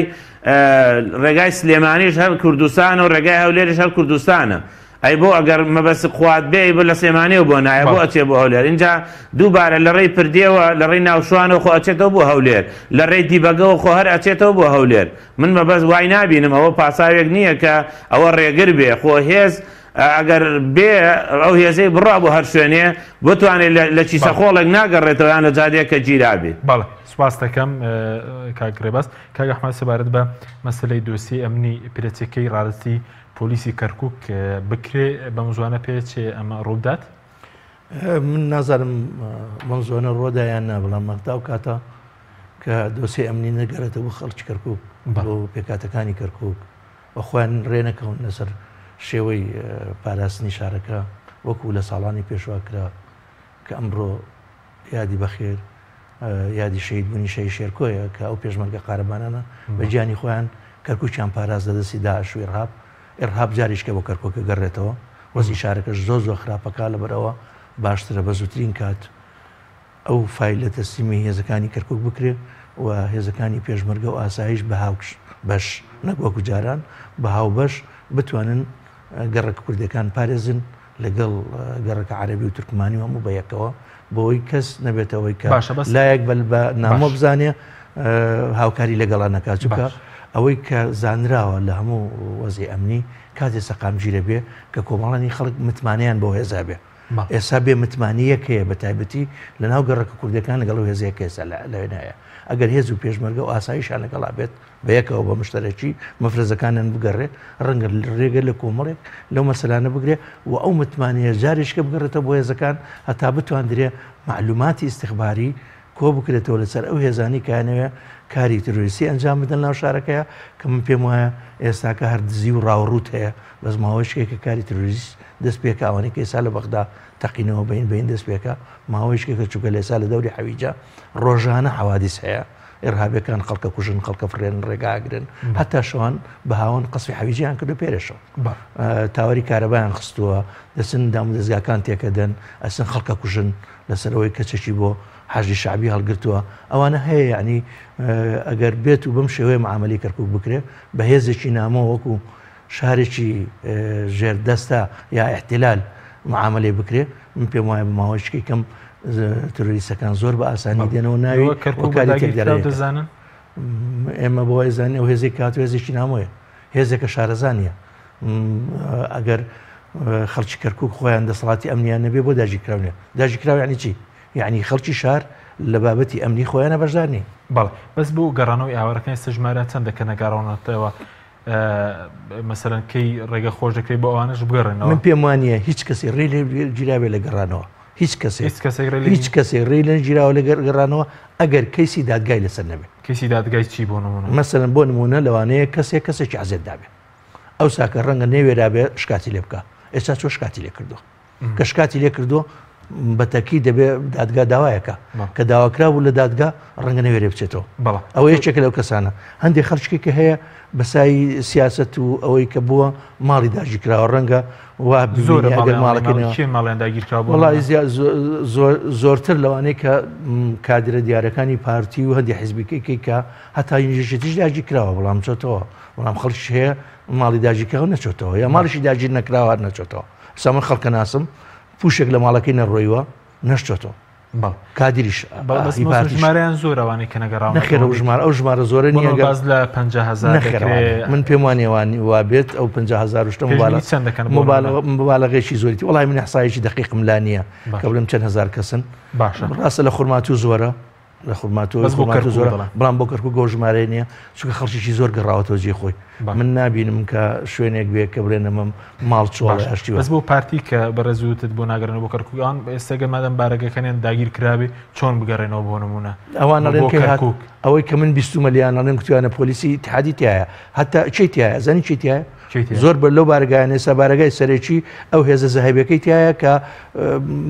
ڕێگای سلێمانیش هەر کوردستانە و ڕێگای هەولێریش هەر کوردستانە ئەی بۆ ئەگەر مەبەست خوات بێ ئەی بۆ لە سلێمانیەوە بۆ نایە بۆ ئەچێ بۆ هەولێر اینجا دووبارە لە ڕێی پردێوە لە ڕێی ناوشوانەوە خۆ ئەچێتەوە بۆ هەولێر لە ڕێی دیبەگەوە خۆ هەر ئەچێتەوە بۆ هەولێر من مەبەست وای نابینم ئەوە پاساوێک نییە کە ئەوە ڕێگر بێ خۆ هێز ئەگەر بێ ئەو هێزەی بڕا بۆ هەر شوێنێ بتوانێت لە کیسە خۆڵێک ناگەڕێتەوە یان لە جادەیەک کە گیرابێ. بەڵێ سوپاست دەکەم کاک ڕێباز. کاک ئەحمەد سەبارەت بە مەسەلەی دۆسیەی ئەمنی پرێچەکەی ڕادەستی پۆلیسی کەرکوک بکرێ بەم زوانە پێچێ ئەمە ڕووبدات؟ من نازانم بەم زوانە ڕۆدا یان نا بەڵام مەغدا و کاتە کە دۆسیەی ئەمنی نەگەڕێتەوە بۆ خەڵکی کەرکوک بۆ پێکهاتەکانی کەرکوک و خۆیان ڕێ نەکەون لەسەر شێوەی پاراستنی شارەکە وەکو لە ساڵانی پێشوا کرا کە ئەمڕۆ یادی بەخێر یادی شەهید بوونی شەهید شێرکۆیە کە ئەو پێشمەرگە قارەمانانە بە گیانی خۆیان کەرکوکیان پاراست لە دەستی داعش و ئیرهاب ئیرهاب جاریشکە بۆ کەرکوک گەڕێتەوە وەزی شارەکەش زۆر زۆر خراپەکە لەبەرئەوە باشترە بە زووترین کات ئەو فایلە تەسلیمی هێزەکانی کەرکوک بکرێ و هێزەکانی پێشمەرگە و ئاسایش بە هاوبەش نەک وەکو جاران بە هاوبەش بتوانن گەڕەکە کوردیەکان پارێزن لەگەڵ گەڕەکە عەرەبی و تورکمانی و هەموو بە یەکەوە بۆی کەس نەبێتەوەی کە باشە بەس لایەک بە بە نامۆ باش بزانێ هاوکاری لەگەڵا نەکات چونکە باش ئەوەی کە زانراوە لە هەموو وەزعی ئەمنی کاتێ سەقامگیرە بێ کە کۆمەڵانی خەڵک متمانەیان بەو هێزە بێ ئێستا بێ متمانەیەک هەیە بە تایبەتی لە ناو گەڕەکە کوردەکان لەگەڵ ئەو هێزەیە کە ئێستا لەوێ هەیە ئەگەر هێز و پێشمەرگە و ئاسایشیان لەگەڵا بێت بە یەکەوە بە مشتەرەکی مەفرەزەکانیان بگەڕێ ڕەنگە ڕێگە لە کۆمەڵێک لەو مەسەلانە بگرێ و ئەو متمانەیە جارێکە بگەڕێتەوە بۆ هێزەکان هەتا بتواندرێ مەعلوماتی ئیستخباری کۆ بکرێتەوە لەسەر ئەو هێزانەی کە ئەیانەوێ کاری ترۆریستی ئەنجام بدەن لەناو شارەکەیا کە من پێم وایە ئێستاکە هەر دزی و ڕاوڕووت هەیە بەس ماوەیشکێکە کاری ترۆریست دەست پێکا ئەوانەی کە ئێستا لە بەغدا تەقینەوە بەین بەین دەست پێکا ماوەیشکێکە چونکە لە ئێستا لە دەوری حەویجە ڕۆژانە حەوادیس هەیە ئیرهابیەکان خەڵکە کوژن خەڵکە فڕێنن ڕێگا ئەگرن هەتا شەوان بە هاوەن قەسفی حەویجەیان کردو پێرێشەوە تاوەری کارەبایان خستووە دەچن دامودەزگاکان تێکەدەن ئەچن خەڵکە کوژن لەسەر ئەوەی کە چەکی بۆ حەشدی شەعبی هەڵگرتووە ئەوانە هەیە یعنی ئەگەر بێت و بەم شێوەیە معامەلەی کەرکوک بکرێ بە هێزێکی نامۆ وەکو شارێکی ژێردەستە یا احتلال معامەلەی بکرێ من پێم وایە بە ماوەیەکی کەم ترۆریستەکان زۆر بە ئاسانی دێنەوە ناوی کەرکوک کاری داگیرکراو دەزانن ئێمە بۆ وای زانین ئەو هێزێک کات هێزێکی نامۆیە هێزێکە شارەزا نییە ئەگەر خەڵکی کەرکک خۆیان دەسەڵاتی ئەمنیان نەبێ بۆ داگیرکراو نیە داگیرکراو یعنی چی یعنی خەڵکی شار لە بابەتی ئەمنی خۆیانە بەشدار نین. بەڵێ بەس بۆ گەڕانەوەی ئاوارەکان ئێستا ژمارە چەندە کە نەگەڕاونەتەوە مەسەلەن کەی ڕێگە خۆش دەکرێت بۆ ئەوانەش بگەڕێنەوە؟ من پێم وانە هیچ کەسی ڕێ لێ گیراوێ لە گەڕانەوە هیچ کەسێک هیچ کەسێک ڕێ هیچ کەسێک ڕێی لێ گیراوە لە گەڕانەوە ئەگەر کەیسی دادگای لەسەر نەبێت. کەیسی دادگای چی بۆ نمونە؟ مەسەلەن بۆ نمونە لەوانەیە کەسێک کەسێکی عەزێت دابێ ئەوسا کە ڕەنگە نەوێرابێ شکاتی لێ بکا ئێستا چۆ شکاتی لێ کردووە کە شکاتی لێ کردووە بە تەکی دەبێ دادگا داوایەکە کە داواکرا بوو لە دادگا ڕەنگە نەوێرێ بچێتەوە ئەوە یەکێکە لەو کەسانە هەندێک خەڵکی کە هەیە بەسایی سیاست و ئەوەی کە بووە ماڵی داگیرکراوە ڕەنگە وا زۆر ئەگەر ماڵەکەی کێ ماڵیان داگیرکراوە وەڵی زۆرتر لەوانەیە کە کادرە دیارەکانی پارتی و هەندی حزبیکەی کە هەتا یەکێتیش داگیرکراوە بەڵام چۆتەوە بەڵام خەڵکی هەیە ماڵی داگیرکراوە نەچۆتەوە یا ماڵیشی داگیر نەکراوە هەر نەچۆتەوە ئێستا من خەڵکە ناسم پوشێک لە ماڵەکەی نەڕۆیوە نەشتۆتەوە کادریش ژمارەیان زۆر ئەوانەی کە نەگەڕاون نەخێر ئەو ژمارە ئەو ژمارە زۆرە نییە باز لە 50000 نەخێر من پێم وانیە وانی وا بێت ئەو 50000 شتە چەند دەکەن مبالغەیەکی زۆریتی وەڵی من ئەحسایەکی دەقیقم لا نییە کە بڵێم چەند هەزار کەسن باشە ڕاستە لە خورماتوو زۆرە لە خورماتوو بەس بۆ کەرکووک زۆرە دەڵێم. بەڵام بۆ کەرکووک ئەو ژمارەیە نییە چونکە خەڵکێکی زۆر گەڕاوەتەوە جێی خۆی من نابینم کە شوێنێک بێ کە بڵێن ئەمە ماڵ چۆڵە باشە یا شتی وا. بەس بۆ پارتی کە بەڕێز وتت بۆ ناگەڕێنەوە بۆ کەرکووک ئەوان ئێستا گەر مادەم بارەگەکانیان داگیر کرابێ چۆن بگەڕێنەوە بۆ نموونە ئەوان بۆ ئەڵێن کەی هات کەرکووک؟ ئەوەی کە من بیستومە لێیان ئەڵێن کوتویانە پۆلیسی ئیتحادی تیایە هەتا کێی تیایە ئەزانی کێی تیایە؟ کێی تیایە؟ زۆر بە لەو بارەگایانە ئێستا بارەگای سەرەکی ئەو هێزە زەهەبیەکەی تیایە کە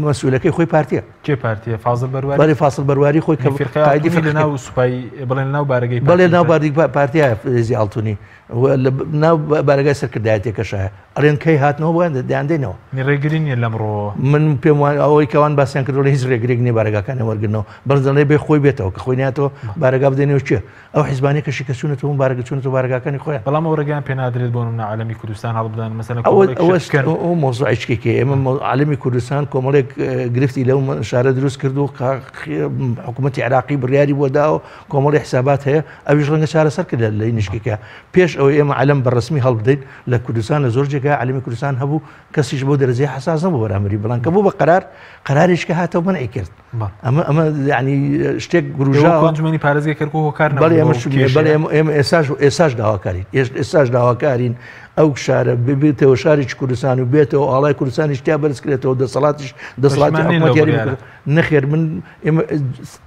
مەسئولەکەی خۆی پارتیە. کێ پارتیە؟ فازڵ بەرواری؟ بەڵێ فازڵ بەرواری خۆی کە فیرقەی قائیدی ئاڵتونی لە فیرقەکەی. ناو سوپای بڵێن لە ناو بارەگای بەڵێ پارتی ناو تیایە. بارگەی پارتیایە هێزی ئاڵتونی و لە ناو بارەگای سەرکردایەتیەکەشایە ئەڵێن کەی هاتنەوە بۆیان دەیاندەینەوە. نی ڕێگری نییە لەم ڕووەوە؟ من پێم وایە ئەوەی کە ئەوان باسیان کردووە هیچ ڕێگرێک نییە بارەگاکانیان وەرگرنەوە بەس دەڵێ بێ خۆی بێتەوە کە خۆی ناتەوە بارەگا بدەینەوە کێ؟ ئەو حیزبانەی کەشی کە چوونەتەوە بۆ بارەگە چوونەتەوە بارەگاکانی خۆیان. بەڵام ئەو ڕێگەیان پێ نادرێت بۆ نمونە عەلەمی کوردستان هەڵبدەن مەسەلەن کۆمەڵێک شت بکەن. ئەوە مەوزوعێکی کێ ئێمە عەلەمی کوردستان کۆمەڵێک گرفتی لەو شارە دروست کرد و حکوومەتی عێراقی بڕیاری بۆ داوە کۆمەڵی حسابات هەیە ئەویش ڕەنگە چارەسەر کرد لە نیشکێکە پێش ئەوەی ئێمە عەلەم بە ڕەسمی هەڵبدەین لە کوردستان لە زۆر جێگا عەلەمی کوردستان هەبوو کەسیش بۆ دەرەجەی حەساس نەبوو بەرامبەری بەڵام کە بوو بە قەرار قەرارێک کە هاتەوە مەنعی کرد. ئەمە ئەمە یعنی شتێک گروژاوە ئەنجومەنی پارێزگای کەرکوک هۆکار نەبوو بەڵێ ئێمە بەڵێ ئێمە ئێساش ئێساش داواکارین ئێساش داواکارین ئەو شارە ببێتەوە شارێکی کوردستان و بێتەوە ئاڵای کوردستانیش تیا بەرز کرێتەوە دەسەڵاتیش دەسەڵاتی حکومەت یاری بکرێت نەخێر من ئێمە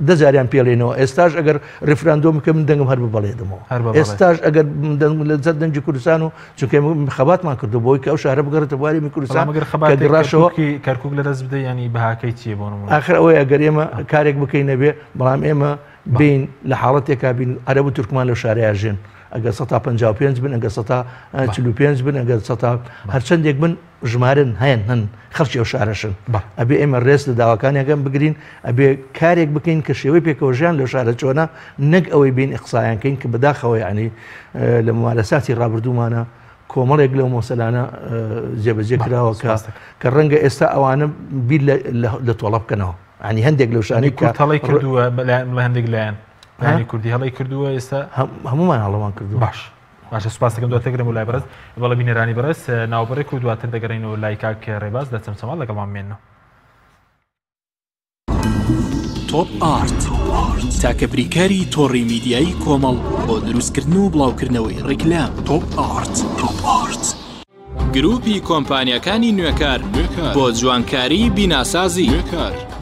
دە جاریان پێڵێنەوە ئێستاش ئەگەر ڕیفراندۆم بکە من دەنگم هەر بە بەڵێ دەمەوە ئێستاش ئەگەر دەنگم لەسەر دەنگی کوردستان و چونکە ئێمە خەباتمان کردو بۆی کە ئەو شارە بگەڕێتە بواری می کوردستان بەڵام ئەگەر خەباتێک گەڕاشەوە کەرکوک لەدەست بدەی ینی بەهاکەی چییە بۆ نموونە؟ ئاخر ئەوەی ئەگەر ئێمە کارێک بکەین نەبێ بەڵام ئێمە بین لە حاڵەتێکا بین عەرەب و تورکمان لەو شارەیا ژێن ئەگەر سەتا 55 بن ئەگەر سەتا 45 بن ئەگەر سەتا هەرچەندێک بن ژمارن هەیەن هەن خەڵکی ئەو شارەشن ئەبێ ئێمە ڕێز لە داواکانیان بگرین ئەبێ کارێک بکەین کە شێوەی پێکەوە ژیان لەو شارە چۆنە نەک ئەوەی بین ئیقسایان کەین کە بەداخەوە یعنی لە ممارەساتی ڕابردوومانە کۆمەڵێک لەو مۆسەلانە جێبەجێ کراوە کە کە ڕەنگە ئێستا ئەوانە بیر لە تۆڵە بکەنەوە ینی هەندێک لەو شانەی کورد هەڵی کردووە لە هەندێک لایەن کوردی هەڵی کردووە ئێستا هەمومان هەڵەمان کردو باش باشە سوپاس دەکەم دواتر دەگەڕێمەوە لای بەڕێز بەڵێ بینەرانی بەڕێز ناوبڕێک و دواتر دەگەڕێینەوە لای کاک ڕێباز لە چەمچەماڵ لەگەڵمان بمێننەوە. تۆپ ئارت تاکە بریکاری تۆڕی میدیایی کۆمەڵ بۆ دروستکردن و بڵاوکردنەوەی ڕیکلام تۆپ ئارت. تۆپ ئارت. گروپی کۆمپانیاکانی نوێکار بۆ جوانکاری بیناسازی.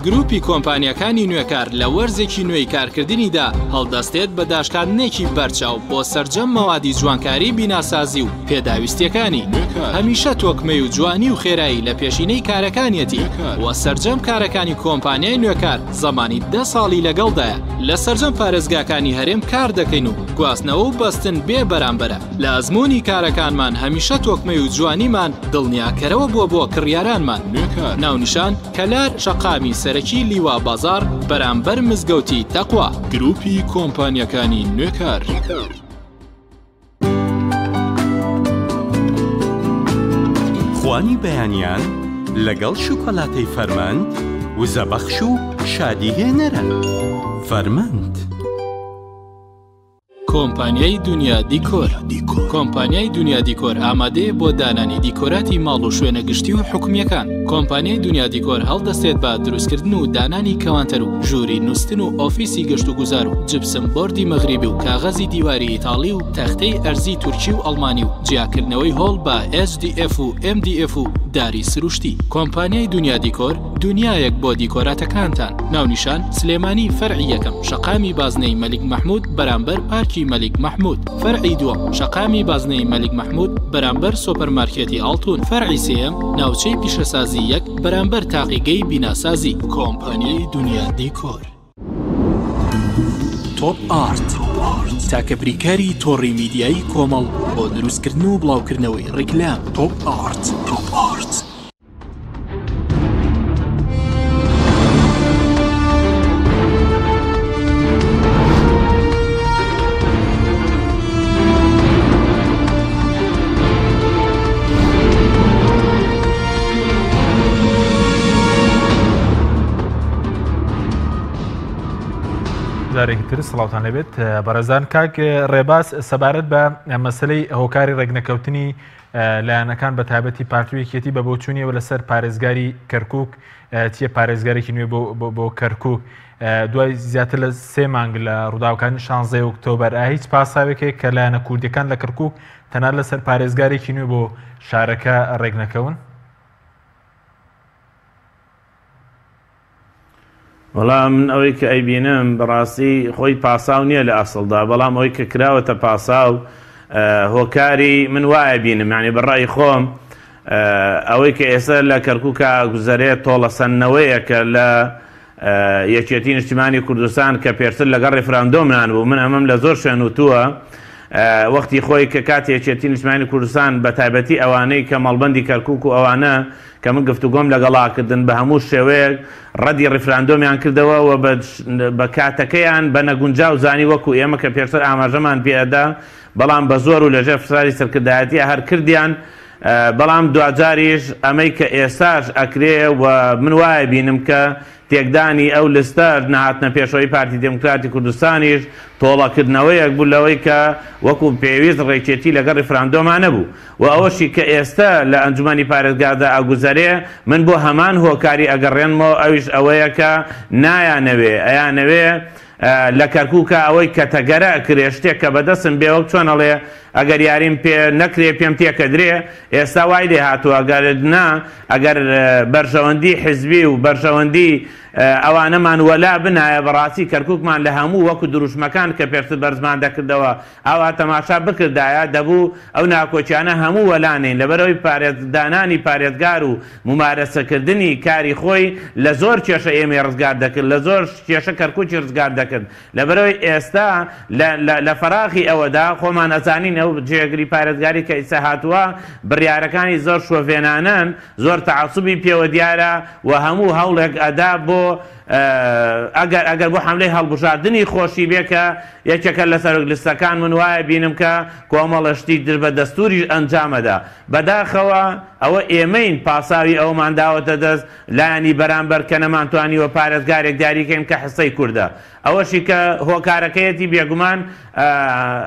گروپی کۆمپانیاکانی نوێکار لە وەرزێکی نوێی کارکردنیدا هەڵدەستێت بە داشکاندنێکی بەرچاو بۆ سەرجەم مەوادی جوانکاری بیناسازی و پێداویستیەکانی. هەمیشە تۆکمەی و جوانی و خێرایی لە پێشینەی کارەکانیەتی و سەرجەم کارەکانی کۆمپانیای نوێکار زەمانی دە ساڵی لەگەڵدایە. لە سەرجەم پارێزگاکانی هەرێم کار دەکەین و گواستنەوە و بەستن بێ بەرامبەرە. لە ئەزموونی کارەکانمان هەمیشە تۆکمەی و جوانیمان دڵنیاکەرەوە بووە بۆ کڕیارانمان. ناونیشان، کەلار شەقامی سەرەکی لیوا بازاڕ بەرامبەر مزگەوتی تەقوا. گروپی کۆمپانیاکانی نوێکار. خوانی بەیانیان لەگەڵ شوکۆلاتەی فەرمەند وزەبەخش و شادی هێنەرە. فەرمەند. کۆمپانیای دونیا دیکۆر کۆمپانیای دونیا دیکۆر ئامادەیە بۆ دانانی دیکۆراتی ماڵ و شوێنە گشتی و حکومییەکان. کۆمپانیای دونیا دیکۆر هەڵدەستێت بە دروستکردن و دانانی کەوانتەر و ژووری نوستن و ئۆفیسی گەشتوگوزار و جپسم بۆردی مەغریبی و کاغەزی دیواری ئیتاڵی و تەختەی ئەرزی تورکی و ئەڵمانی و جیاکردنەوەی هۆڵ بە HDF و MDF و داری سروشتی. کۆمپانیای دونیا دیکۆر دونیایەک بۆ دیکۆراتەکانتان. ناونیشان، سلێمانی فەرعی یەکەم شەقامی بازنەی مەلیک مەحمود بەرامبەر پارکی. گەڕەکی مەلیک مەحمود. فەرعی دووەم، شەقامی بازنەی مەلیک مەحمود بەرامبەر سۆپەرمارکێتی ئاڵتون. فەرعی سێیەم، ناوچەی پیشەسازی یەک بەرامبەر تاقیگەی بیناسازی. کۆمپانیای دونیا دیکۆر. تۆپ ئارت، تاکە بریکاری تۆڕی میدیایی کۆمەڵ بۆ دروستکردن و بڵاوکردنەوەی ڕیکلام. تۆپ ئارت. تۆپ ئارت. جارێکی تر سڵاوتان لەبێت بەڕێزان کاک ڕێباز سەبارەت بە مەسلەی هۆکاری ڕێکنەکەوتنی لایەنەکان بە تایبەتی پارتی و یەکێتی بە بۆچوونیەوە لەسەر پارێزگاری کەرکک چیە پارێزگارێکی نوێ بۆ کەرکک دوای زیاتر لە سێ مانگ لە ڕووداوەکانی 16 ئۆکتۆبەر هیچ پاساوێکێک کە لایەنە کوردیەکان لە کەرکک تەنها لەسەر پارێزگارێکی نوێ بۆ شارەکە ڕێکنەکەون؟ وەڵا من ئەوەی کە ئەیبینم بەڕاستی خۆی پاساو نییە لە ئەسڵدا بەڵام ئەوەی کە کراوەتە پاساو هۆکاری من وایە بینم یعنی بە ڕای خۆم ئەوەی کە ئێستا لە کەرکووکە گوزەرێت تۆڵەسەندنەوەیەکە لە یەکێتی نیشتیمانی کوردستان کە پێشتر لەگەڵ ڕیفراندۆمنان بوو من ئەمەم لە زۆر شوێن وتووە وەختی خۆی کە کاتی یەکێتی نیشتمانی کوردستان بە تایبەتی ئەوانەی کە مەڵبەندی کەرکوک و ئەوانە کە من گفتوگۆم لەگەڵا کردن بە هەموو شێوەیەک ڕەدی ڕیفراندۆمیان کردەوە و بە کاتەکەیان بە نەگونجاو زانی وەکو ئێمە کە پێشتر ئاماژەمان پێ ئەدا بەڵام بە زۆر و لەژێر فشاری سەرکردایەتیە هەر کردیان بەڵام دواجاریش ئەمەی کە ئێستاش ئەکرێ و من وایە بینم کە تێکدانی ئەو لستە نەهاتنە پێشەوەی پارتی دێموکراتی کوردستانیش تۆڵەکردنەوەیەک بوو لەوەی کە وەکو پێویست ڕێکێتی لەگەڵ ڕیفراندۆما نەبوو و ئەوەشی کە ئێستە لە ئەنجومەنی پارێزگادا ئەگوزەرێ من بۆ هەمان هۆکاری ئەگەڕێنمەوە ئەویش ئەوەیە کە نایانەوێ ئەیانەوێ لە کەرکوکا ئەوەی کە تەگەرە ئەکرێ شتێک کە بەدەستم بێ وەک چۆن ئەڵێ ئەگەر یاریم پێ نەکرێ پێم تێکەدرێ ئێستا وای لێ هاتووە گەر نا ئەگەر بەرژەوەندی حزبی و بەرژەوەندی ئەوانەمان وەلا بنایە بەڕاستی کەرکوکمان لە هەموو وەکو دروشمەکان کە پێشتر بەرزمان دەکردەوە ئاوا تەماشا بکردایە دەبوو ئەو ناکۆکیانە هەموو وەلا نێین لەبەرئەوەی پارێز دانانی پارێزگار و مومارەسەکردنی کاری خۆی لە زۆر کێشە ئێمەی ڕزگار دەکرد لە زۆر کێشە کەرکوکی ڕزگار دەکرد لەبەرئەوەی ئێستا لە لە لە فەراغی ئەوەدا خۆمان ئەزانین ئەو جێگری پارێزگاری کە ئیستا هاتووە بڕیارەکانی زۆر شۆڤێنانەن زۆر تەعەسوبی پێوە دیارە و هەموو هەوڵێک ئەدا بۆ ئەگەر ئەگەر بۆ حەملەی هەڵبژاردنی خۆشی بێ کە یەکێکە لە سەرۆک لستەکان من وایە بینم کە کۆمەڵە شتی دژ بە دەستوریش ئەنجامەدا بەداخەوە ئەوە ئێمەین پاساوی ئەوەمان داوەتە دەست لایەنی بەرامبەر کە نەمانتوانیوە پارێزگارێک دیاریکەین کە حسەی کوردە ئەوەشی کە هۆکارەکەیەتی بێگومان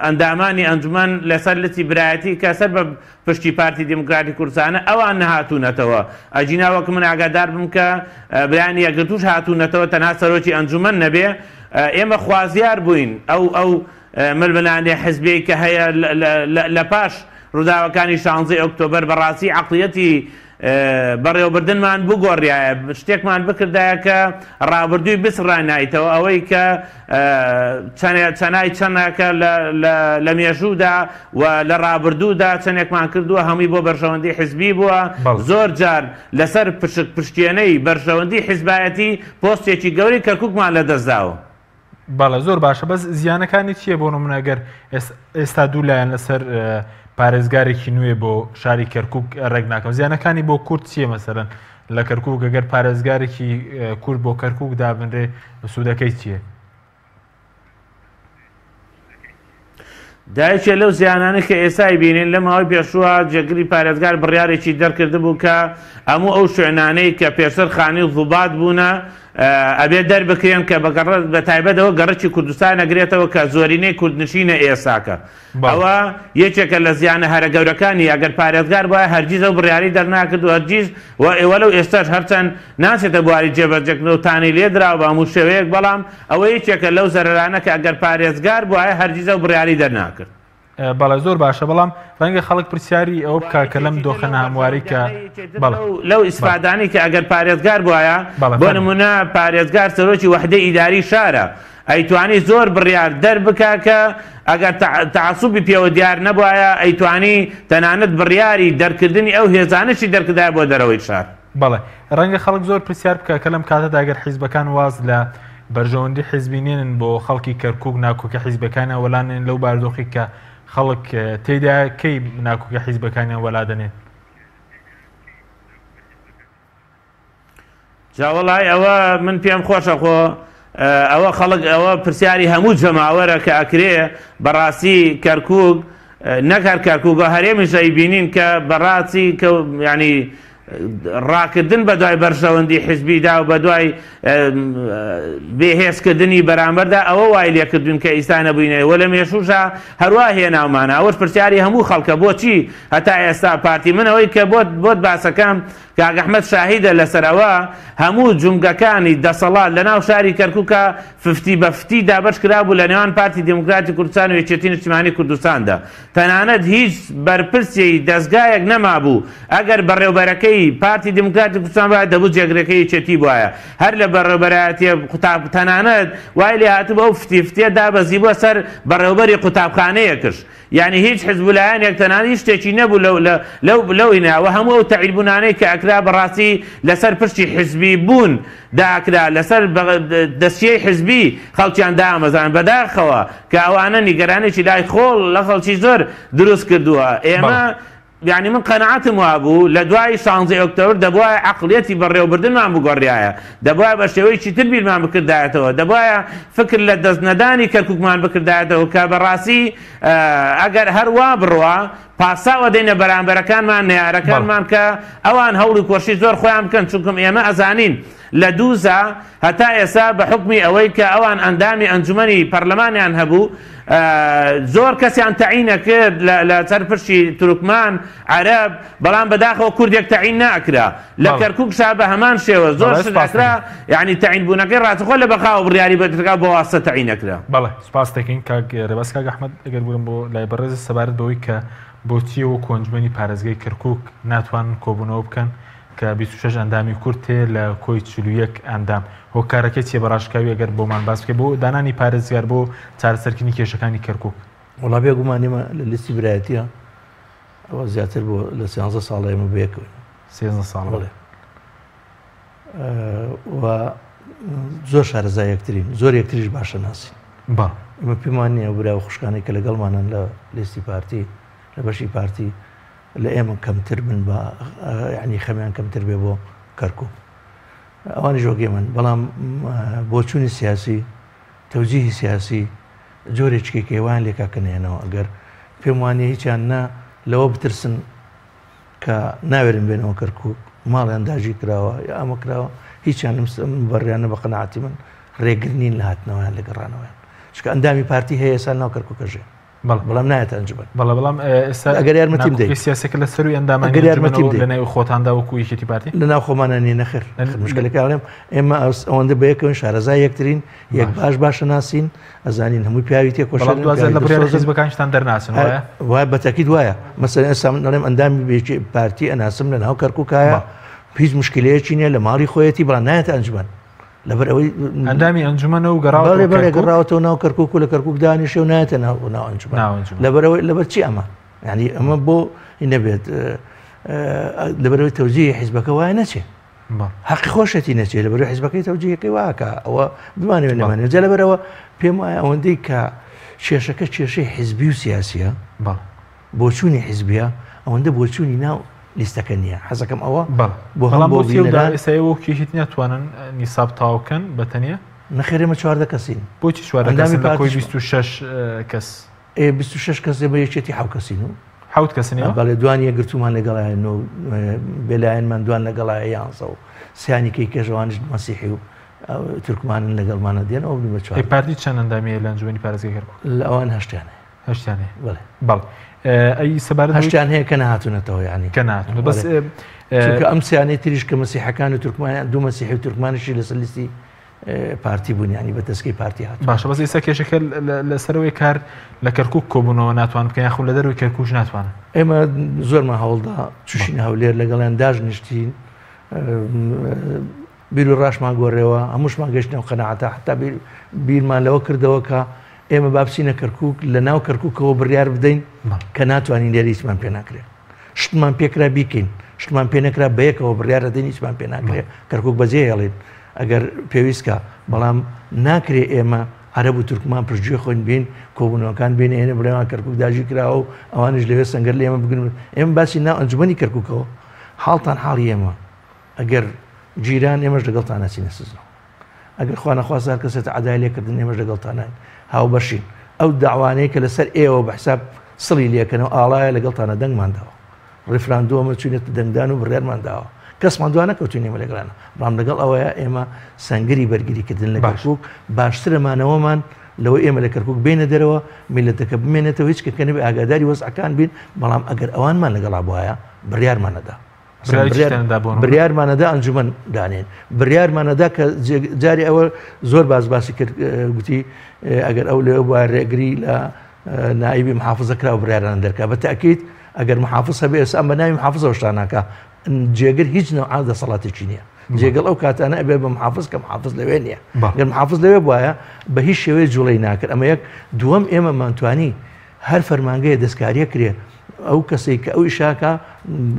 ئەندامانی ئەنجومەن لەسەر لستی برایەتی کە سەر بە پشتی پارتی دیموکراتی کوردستانە ئەوان نەهاتوونەتەوە ئەگینا وەک من ئاگادار بم کە برایانی یەکگرتووش هاتوونەتەوە تەنها سەرۆکی ئەنجومەن نەبێ ئێمە خوازیار بووین ئەو ئەو ململانێ حزبیەی کە هەیە لە پاش ڕووداوەکانی شانزەی ئۆکتۆبەر بەڕاستی عەقڵیەتی بەڕێوەبردنمان بگۆڕیایە، شتێکمان بکردایە کە ڕابردووی بسڕانایتەوە، ئەوەی کە چەنای چەنەکە لە مێژوودا و لە ڕابردوودا چەندێکمان کردووە هەمووی بۆ بەرژەوەندی حزبی بووە، زۆر جار لەسەر پشک پشتێنەی بەرژەوەندی حزبایەتی پۆستێکی گەورەی کەرکووکمان لەدەستداوە. بەڵێ زۆر باشە بەس زیانەکانی چییە بۆ نمونە گەر ئێستا دوو لایەن لەسەر پارێزگارێکی نوێ بۆ شاری کەرکک ڕێک ناکەم زیانەکانی بۆ کورد چییە مەسەرەن لە کەرکک گەر پارێزگارێکی کورد بۆ کەرکک دابنرێ سوودەکەی چییە؟ دایکێ لەو زیانانە کە ئێستا ئەیبینین لە ماوەی پێشووە جێگری پارێزگار بڕیارێکی دەرکردبوو کە هەموو ئەو شوێنانەی کە پێشتر خانی و زوبات بوونە ئەبێ دەربکرێن کە بە تایبەت ئەوە گەڕەکی کوردستان ئەگرێتەوە کە زۆرینەی کوردنشینە ئێساکە ئەوە یەکێکە لە زیانە هەرە گەورەکانی ئەگەر پارێزگار بوایە هەرگیز ئەو بڕیارەی دەرناکرد و هەرگیز و وەلەو ئێستاش هەرچەند ناچێتە بواری جێبەجێکردن و تانەی لێدراوە بە هەموو شێوەیەک بەڵام ئەوە یەکێکە لەو زەرەرانە کە ئەگەر پارێزگار بوایە هەرگیز ئەو بڕیارەی دەرناکرد. بەڵێ زۆر باشە بەڵام ڕەنگە خەڵک پرسیاری ئەوە بکا کە لەم دۆخە ناهەموارەی کە بەڵێ. لەو ئیسفادانەی کە ئەگەر پارێزگار بوایە بەڵێ بۆ فەرموو. نموونە پارێزگار سەرۆکی وەحدەی ئیداری شارە. ئەیتوانی زۆر بڕیار دەربکا کە ئەگەر تەعەسوبی پێوە دیار نەبوایە ئەیتوانی تەنانەت بڕیاری دەرکردنی ئەو هێزانەشی دەرکردایە بۆ دەرەوەی شار. بەڵێ. ڕەنگە خەڵک زۆر پرسیار بکا کە لەم کاتەدا گەر حیزبەکان واز لە بەرژەوەندی حیزبی نێنن بۆ خەڵکی کەرکوک ناکۆکە حیزبەکانیان وەلا نێن لەو باردۆخی کە خەڵک تێیدایە کەی ناکۆکە حیزبەکانیان وەلا دەنێن؟ جا وەڵای ئەوە من پێم خۆشە خۆ ئەوە خەڵک ئەوە پرسیاری هەموو جەماوەرە کە ئەکرێ بەڕاستی کەرکک نەک هەر کەرکک و هەرێمیش ئەیبینین کە بەڕاستی کە ینی ڕاکردن بە دوای بەرژەوەندی حزبیدا و بە دوای بێهێزکردنی بەرامبەردا ئەوە وای لێکردوین کە ئیستا نەبووینەوە لە مێشوشا هەروا هێناومانە ئەوەش پرسیاری هەموو خەڵکە بۆچی هەتا ئێستا پارتی من ئەوەی کە بۆت بۆت باسەکەم کاک ئەحمەد شاهیدە لەسەر ئەوە هەموو جومگەکانی دەسەڵات لەناو شاری کەرکوکا ففتی بە فتی دابەش کرابوو لە نێوان پارتی دیموکراتی کوردستان و یەکێتی نیشتیمانی کوردستاندا تەنانەت هیچ بەرپرسی دەزگایەک نەمابوو ئەگەر بەڕێوبەرەکەی پارتی دیموکراتی کوردستان بوایە دەبوو جێگرەکەی یەکێتی بوایە هەر لە بەڕێوبەرایەتیە قوتاب تەنانەت وای لێ هاتبوو ئەو فتی فتیە دابەزیبووە سەر بەڕێوبەری قوتابخانەیەکش یانی هیچ حزب و لایەنێک تەنانەت هیچ شتێکی نەبوو لەو لە لەو لەو هینا وە هەموو ئەو تەعیل بوونانەی کە ئەکرا بەڕاستی لەسەر پشتی حزبی بوون داکرا لەسەر دەسیەی حزبی خەڵکیان دامەزان بەداخەوە کە ئەوانە نیگەرانێکی لای خۆڵ لە خەڵکی زۆر دروست کردووە ئێمە یانی من قەناعەتم وابوو لە دوای شانزەی ئۆکتۆبر دەبوایە عەقڵیەتی بەڕێوەبردنمان بگۆڕیایە، دەبوایە بە شێوەیەکی تر بیرمان بکردایەتەوە، دەبوایە فکر لە دەست نەدانی کەرکوکمان بکردایەتەوە کە بەڕاستی ئەگەر هەر وا بڕوا پاساو ئەدەینە بەرامبەرەکانمان، نەیارەکانمان کە ئەوان هەوڵی کۆششی زۆر خۆیان بکەن، چونکم ئێمە ئەزانین لە دووزا هەتا ئێستا بە حوکمی ئەوەی کە ئەوان ئەندامی ئەنجومەنی پەرلەمانیان هەبوو زۆر کەسیان تەعین ئەکرد لە سەر پشتی تورکمان، عەرەب، بەڵام بەداخەوە کوردێک تەعین ناکرا. لە کەرکوکشا بە هەمان شێوە زۆر شت ئەکرا یانی تەعین بوونەکەی ڕاستەخۆ لە بەغاوە بڕیاری بۆ دەرکرا بە واستە تەعین ئەکرا. بەڵێ سوپاست دەکەین کاک ڕێباز. کاک ئەحمەد ئەگەر بگەم بۆ لای بەڕێزت سەبارەت بەوەی کە بۆچی وەکو ئەنجومەنی پارێزگای کەرکوک ناتوانن کۆبوونەوە بکەن کە 26 ئەندامی کورد هەیە لە کۆی 41 ئەندام هۆکارەکەی چیە بە ڕاشکاوی ئەگەر بۆمان باس بکەی بۆ دانانی پارێزگار بۆ چارەسەرکردنی کێشەکانی کەرکوک؟ وەڵا بێگومان ئێمە لە لیستی برایەتیە ئەوە زیاتر بۆ لە سیانزە ساڵە ئێمە بەیەکەوەین. سێزدە ساڵە بەڵێ و زۆر شارەزا یەکترین زۆر یەکتریش باشە ناسین بەڵێ ئێمە پێمان نییە برا و خوشکانی کە لەگەڵمانن لە لیستی پارتی لە بەشی پارتی لە ئێمە کەمتر بن بە یعنی خەمیان کەمتر بێ بۆ کەرکک ئەوانیش وەک ئێمەن بەڵام بۆچوونی سیاسی تەوجیهی سیاسی جۆرێکی کە وایان لێکا کە نەیەنەوە ئەگەر پێم وانیە هیچیان نە لەوە بترسن کە ناوێرن بێنەوە کەرکک ماڵیان داگیر کراوە یا ئەمە کراوە هیچیان بەڕیانە بە قەناعەتی من ڕێگر نین لە هاتنەوەیان لە گەڕانەوەیان چونکە ئەندامی پارتی هەیە ئێستا ناو کەرکوکەژێ بەڵام نایەتە ئەنجومەن. بەڵێ بەڵام ئێستا ئەگەر یارمەتیم دەی ناکۆکی سیاسیەکە لە سەروی ئەندامانی ئەگەر یارمەتیم ئەنجومەنەوە دەی لە ناوی خۆتاندا وەکو یەکێتی پارتی؟ لە ناو خۆمانە نییە نەخێر مشکلەکە ئەڵێم ئێمە ئەوەندە بەیەکەوەین شارەزای یەکترین یەک باش باش باشە ناسین ئەزانین هەمووی پیاوی بەڵام تێکۆشەرن دوازدە پیاوی لە بڕیاری دڵسۆزن حیزبەکانیشتان دەرناچن وایە؟ وایە بەتەکید وایە مەسەلەن ئێستا من ئەڵێم ئەندامی یەکێ پارتی ئەناسم لە ناو کەرکوکایە بەڵێ. هیچ مشکلەیەکی نییە لە ماڵی خۆیەتی بەڵام نایەتە ئەنجومەن لەبەر ئەوەی ئەندامی ئەنجومەنە و گەڕاوەتەوە بەڵێ بەڵێ کەرکوک؟ گەڕاوەتەوە ناو کەرکوک و لە کەرکوک دانیشێ و نایەتە ناو ناو ئەنجومەن ناو ئەنجومەن. لەبەرئەوەی لەبەر چی ئەمە یعنی ئەمە بۆ نەبێت لەبەرئەوەی تەوجیهی حیزبەکە وایە نەچێ بەڵێ. حەقی خۆشێتی نەچێ لەبەرئەوەی حیزبەکەی تەوجیهەکەی واکە ئەوە بمانەوێ بەڵێ. نەمانەوێ جا لەبەرئەوە پێم وایە ئەوەندەی کە کێشەکە کێشەی حیزبی و سیاسیە بەڵێ. بۆچوونی حیزبیە ئەوەندە بۆچوونی ناو لیستەکە نییە حەزەکەم ئەوە بەڵێ بۆ هەم بەڵام بۆ بۆچی ئەو بینەران ئێستا ئێوە وەک یەکێتی ناتوانن نیساب تەواو بکەن بە تەنیا؟ نەخێر ئێمە 14 کەسین بۆچی 14 ئەندامی کەسن لە کۆی پارتیش 26 کەس؟ ئێ 26 کەس ئێمە یەکێتی حەوت کەسین و حەوت کەسن ئێوە؟ بەڵێ دوان یەکگرتوومان لەگەڵایە نۆ بێلایەنمان دوان لەگەڵایە یانزە و سیانی کەی کەش ئەوانیش مەسیحی و تورکمانن لەگەڵمانە دێن ئەو بن بە ئەی 14 پارتی چەند ئەندامی هەیە لە ئەنجومەنی پارێزگای کەرکوک؟ لە ئەوان هەشتیان هەیە. هەشتیان هەیە بەڵێ. بەڵێ ئەی سەبارەت بەوەی هەشتیان هەیە کە نەهاتوونەتەوە یعنی کە نەهاتوونە بەس بەڵێ. چونکە ئەم سیانەی تریش کە مەسیحەکان و تورکمانیان دوو مەسیحی و تورکمانیشی لەسەر لیستی پارتی بوون یعنی بە تەسکەی پارتی هاتوون. باشە بەس ئێستا کێشەکە لەسەرەوەی کار لە کەرکوک کۆبوونەوە ناتوان بکەن یاخود لە دەرەوەی کەرکوش ناتوانن؟ ئێمە زۆرمان هەوڵدا چوشین هەولێر لەگەڵیان داشنیشتین. بیر و ڕاشمان گۆڕێوە، هەمووشمان گەیشتینە ئەو قەناعەتە، حەتا بیرمان لەوە کردەوە کە ئێمە با بچینە کەرکووک، لە ناو کەرکووکەوە بڕیار بدەین کە ناتوانین لێرە هیچمان پێ ناکرێ. شتمان پێکرا بیکەین، شتمان پێ نەکرا بەیەکەوە بڕیار دەدەین هیچمان پێ ناکرێ، کەرکووک بەجێ هێڵین ئەگەر پێویست کا، بەڵام ناکرێ ئێمە عەرەب و تورکمان پشتگوێ خۆین بین، کۆبوونەوەکان بێنە ئێنە بڵێوان کەرکووک داگیر کراوە و ئەوانیش لەوێ سەنگەر لە ئێمە بگرن. ئێمە باسی ناو ئەنجومەنی کەرکووکەوە حاڵتان حاڵی ئێمە. ئەگەر گیران ئێمەش لەگەڵتان ئەچینە سزا. ئەگەر خوا نەخواستە هەر کەسێ تەعەدای لێ کردن ئێمەش لەگەڵتانین هاوبەشین. ئەو دەعوانەی کە لەسەر ئێوە بە حساب سڵی لێکەنەوە ئاڵایە لەگەڵتانە دەنگمان داوە. ڕیفراندۆمە چوینەتە دەنگدان و بڕیارمان داوە. کەسمان دوا نەکەوتوین ئێمە لەگەڵیانە. بەڵام لەگەڵ ئەوەیا ئێمە سەنگەری بەرگریکردن لە کەرکوک باشترە مانەوەمان لەوەی ئێمە لە کەرکوک بێینە دەرەوە میللەتەکە بمێنێتەوە هیچ کە نەبێ ئاگاداری وەزعەکان بین بەڵام ئەگەر ئەوانمان لەگەڵا بوایە بڕیارمان نەدا. بڕیارمانەدا ئەنجومەن دانێن بڕیارمانەدا کە جاری ئەوە زۆر باز باسی کرد گوتی ئەگەر ئەو لێ بووە ڕێگری لە نایبی محافزە کرا و بڕیاران دەرکا بە تاکیت ئەگەر محافظ هەبێ ئێستا ئەم بە ناوی محافظەوە شتاناکە جێگر هیچ نەوعا دەسەڵاتێکی نییە جێگەڵ ئەو کاتانە ئەبێ بە محافظ کە محافظ لەوێ نییە گەر محافظ لەوێ بواە بە هیچ شێوەیە جوڵەی ناکرد ئەمە یەک دووەم ئێمە مانتوانی هەر فەرمانگەیە دەستکاریە کرێ ئەو کەسەی کە ئەو ئیشاکە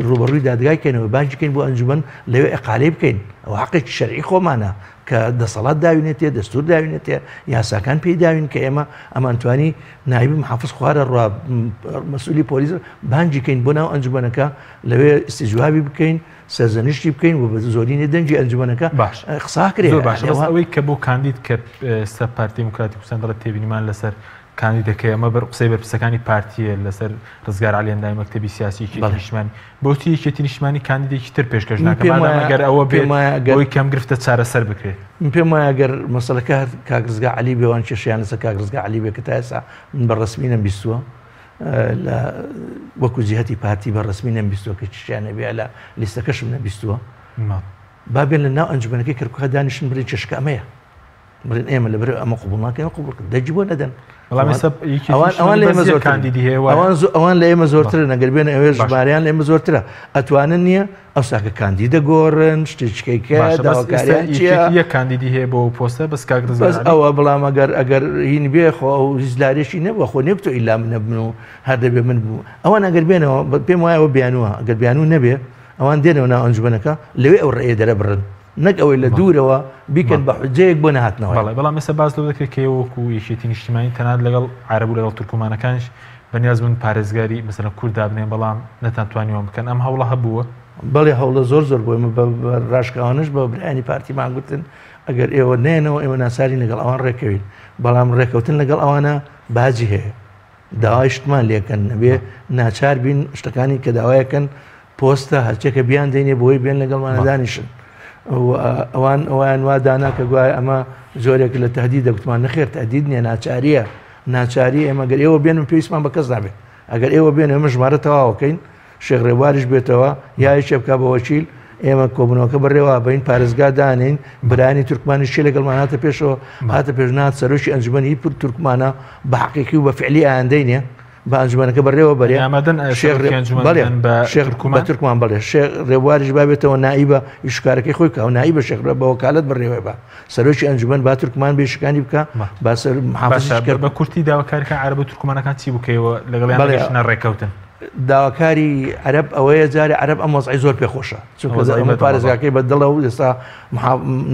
ڕوبەڕووی دادگای کەینەوە بانگی کەین بۆ ئەنجومەن لەوێ ئەقالەی بکەین ئەو حەقێکی شەرعی خۆمانە کە دەسەڵات داوینێتێ دەستور داوینێتێ یاساکان پێی داوین کە ئێمە ئەمانتوانی نایبی محافظ خوارە ڕوا مەسئولی پۆلیس بانگی کەین بۆ ناو ئەنجومەنەکە لەوێ ئیستیجوابی بکەین سەرزەنشتی بکەین و بە زۆرینەی دەنگی ئەنجومەنەکە باش قساکرێ زۆر باشە بەس ئەوەی کە بۆ کاندید کە سە پارتی دیموکراتی کوردستان دەڵێت تێبینیمان لەسەر کاندیدەکەی ئەمە بەر قسەی بەرپرسەکانی پارتییە لەسەر ڕزگار عەلی ئەندامی مەکتەبی سیاسی یەکێتی بەڵێ. نیشتمانی بۆچی یەکێتی نیشتمانی کاندیدێکی تر پێشکەش من ناکە پێم مادام وایە ئەگەر ئەوە پێم بێت وایە ئەگەر بۆی کەم گرفتە چارەسەر بکرێت. من پێم وایە ئەگەر مەسەلەکە هەر کاک ڕزگار عەلی بێ وان کێشەیان لەسەر کاک ڕزگار عەلی بێ کە تا ئێستا من بە ڕەسمی نەمبیستووە لە وەکو جیهەتی پارتی بە ڕەسمی نەمبیستووە کە کێشەیان هەبێ لە لیستەکەشم نەبیستووە با بێن لە ناو ئەنجومەنەکەی کەرکووکا دانیشن بڵێن کێشەکە ئەمەیە. بڵێن ئێمە لەبەر ئەمە قبوڵ ناکەین قبوڵ کرد دەجی بۆ نەدەن بەڵام ئێستا ئەوان ئەوان لە ئێمە زۆر کاندیدی هەیە وایە؟ ئەوان ئەوان لە ئێمە زۆرترن ئەگەر بێنە ئەوێ باشە. ژمارەیان لە ئێمە زۆرترە ئەتوانن نییە ئەو ساکە کاندیدە گۆڕن شتێکیکەی کە باشە بەس ئێستا داواکاریان چییە؟ یەکێتی یەک کاندیدی هەیە بۆ ئەو پۆستە بەس کاک ڕزگار بەس عەلی ئەوە بەڵام ئەگەر ئەگەر هین بێ خۆ ئەو هیچ لارێکی نەبووە خۆ نەکتۆ ئیلا من نەبن و هەر دەبێ من بوو ئەوان ئەگەر بێنەوە پێم وایە ئەوە بیانووە ئەگەر بیانوو نەبێ ئەوان دێنەوە ناو ئەنجومەنەکە لەوێ ئەو ڕێیە دەرەبڕن نەک ئەوەی لە دوورەوە بیکەن بە حوجەیەک بۆ نەهاتنەوەیان. بەڵێ، بەڵام ئێستا باس لەوە دەکرێت کە ئێوە وەکو یەکێتی نیشتیمانی تەنانەت لەگەڵ عەرەب و لەگەڵ تورکمانەکانیش بەنیاز بوون پارێزگاری مەسەلەن کورد دابنێن، بەڵام نەتانتوانیوە بکەن، ئەم هەوڵە هەبووە؟ بەڵێ هەوڵە زۆر زۆر بوو، ئێمە بە ڕاشکاوانەش بە برایانی پارتیمان گوتن ئەگەر ئێوە نەیەنەوە ئێمە ناچارین لەگەڵ ئەوان ڕێکەوین، بەڵام ڕێکەوتن لەگەڵ ئەوانە باجی هەیە، داوای شتمان لێکەن ئەبێ ناچار بین شتەکانی کە داوایەکەن پۆستە هەرچێکە بیان دەینێ بۆی بێن لەگەڵمانە دانیشن ئەوان ئەویان وا دانا کە گوایە ئەمە جۆرێک لە تهدید دەگوتمان نەخێر تهدید نییە ناچاریە ناچاری ئێمە گەر ئێوە بێن پێویستمان بە کەس نابێت ئەگەر ئێوە بێن ئێمە ژمارە تەواوەکەین شێخ ڕێبواریش بێتەوە یا یەکێ بکا بە وەکیل ئێمە کۆبوونەوەکە بەڕێوە بەین پارێزگا دانێین برایانی تورکمانیش کێ لەگەڵمان هاتە پێشەوە هاتە پێش نات سەرۆکی ئەنجومەنی پر تورکمانە بە حەقیقی و بە فعلی ئایندەی نیە بە ئەنجومەنەکە بەڕێوە بەرێ ئامادەن شێخ سەرۆکی ئەنجومەن بەڵێ بدەن بە شێخ بە تورکمان؟ تورکمان بەڵێ شێخ ڕێبواریش بابێتەوە نائیبە ئیشکارەکەی خۆی بکا و نائیبە شێخ بە وەکالەت بەڕێوە بە سەرۆکی ئەنجومەن با تورکمان بێ ئیشەکانی بکا با سەر محافزیش باشە کەر بە کورتی داواکاریەکان عەرەب و تورکمانەکان چی بوو کە ئێوە لەگەڵیان بەڵێ نەگەیشتنە ڕێککەوتن؟ داواکاری عەرەب ئەوەیە جارێ عەرەب ئەم وەزعی زۆر پێخۆشە چونکە وەزعی ئەمە بەدڵە بەڵێ. پارێزگاکەی بەدڵە و ئێستا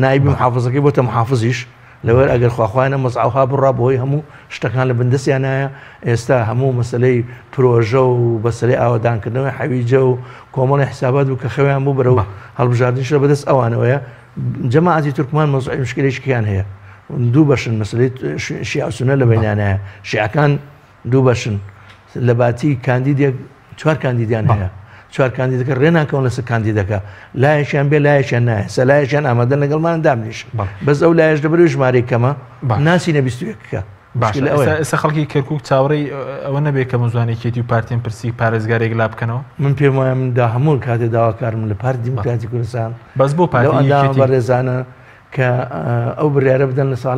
نایبی محافزەکەی بۆتە محافزیش لەوەر ئەگەر خواخوایان ئەم وەزعەوها بڕا بۆی هەموو شتەکان لە بندەستیانایە ئێستا هەموو مەسلەی پرۆژە و بەسەری ئاوەدانکردنەوەی حەویجە و کۆمەڵی حسابات بوو کە خەویان بوو بەرەو هەڵبژاردنیش لە بەدەست ئەوانەوەیە جەماعەتی تورکمان مەوزوعی مشکلێکیان هەیە دوو بەشن مەسلەی شیعە و سوننە لە بەینانایە شیعەکان دوو بەشن لە باتی کاندیدێک چوار کاندیدیان هەیە چوار کاندیدەکە ڕێ ناکەون لەسەر کاندیدەکە لایەکیان بێ لایەکیان نایە سە لایەکیان ئامادەن لەگەڵمان دابنیشن بەس ئەو لایەش لەبەرەوەی ژمارەی کەمە ناچینە 21 کە باشە ئێستا خەڵکی کەرکوک چاوەڕێی ئەوە نەبێت کە مزوان یەکێتی و پارتیان پرسی پارێزگارێک لا بکەنەوە؟ من پێم وایە من دا هەموو کاتێ داواکارم لە پارتی دیموکراتی کوردستان بەس بۆ پارتی لەو ئەندامە یەکێتی بەڕێزانە کە ئەو بڕیارە بدەن لە ساڵ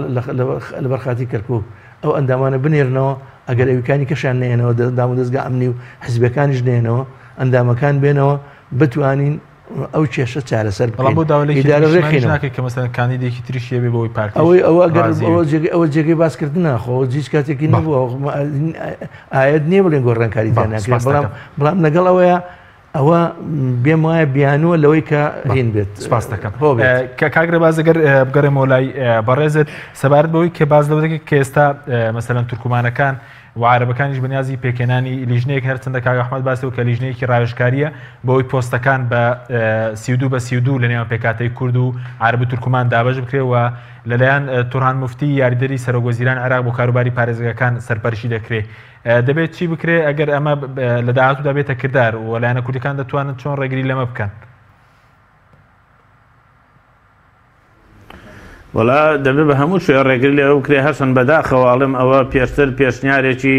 لەبەر خاتی کەرکوک ئەو ئەندامانە بنێرنەوە ئەگەر ئەویکانی کەشیان نەیەنەوە دام و دەزگا ئەمنی و حزبەکانیش نێنەوە ئەندامەکان بێنەوە بتوانین ئەو کێشە چارەسەر بەڵام بۆ داوا لە بکەین. یەکێتی ئیدارە نیشتمانیش ڕێکخەینەوە. ناکرێت کە مەسەلەن کاندیدێکی تریش هەبێ بەوەی پارتیش ئەوەی ئەوە ئەگەر ڕازی ئەوە بێت. جێگەی ئەوە جێگەی باسکردنە خۆ هیچ کاتێکی بەڵێ. نەبووە ئایەت نییە بڵێن گۆڕانکاری تیا بەڵێ ناکرێت سپاست بەڵام دەکەم. بەڵام لەگەڵ ئەوەیە ئەوە بێم وایە بیانووە لەوەی کە هین بێت سپاس دەکەم هۆ بێت. کاک ڕێباز ئەگەر بگەڕێمەوە لای بەڕێزت سەبارەت بەوەی کە باس لەوە دەکرێت کە ئێستا مەسەلەن تورکمانەکان و عەرەبەکانیش بەنیازی پێکهێنانی لیژنەیەک هەرچەندە کاک ئەحمەد باسی لەوە کە لیژنەیەکی ڕاوێژکارییە بەوەی پۆستەکان بە 32 بە 32 لە نێوان پێکهاتەی کورد و عەرەب و تورکمان دابەش بکرێت و لەلایەن تورهان موفتی یاریدەری سەرۆک وەزیران عێراق بۆ کاروباری پارێزگاکان سەرپەرشی دەکرێت. دەبێت چی بکرێت ئەگەر ئەمە لە داهاتوودا بێتە کردار و لایەنە کوردیەکان دەتوانن چۆن ڕێگری لەمە بکەن؟ وەڵا دەبێ بە هەموو شوێ ڕێگری لێوە بکرێ هەرچەند بەداخەوە ئەڵێم ئەوە پێشتر پێشنیارێکی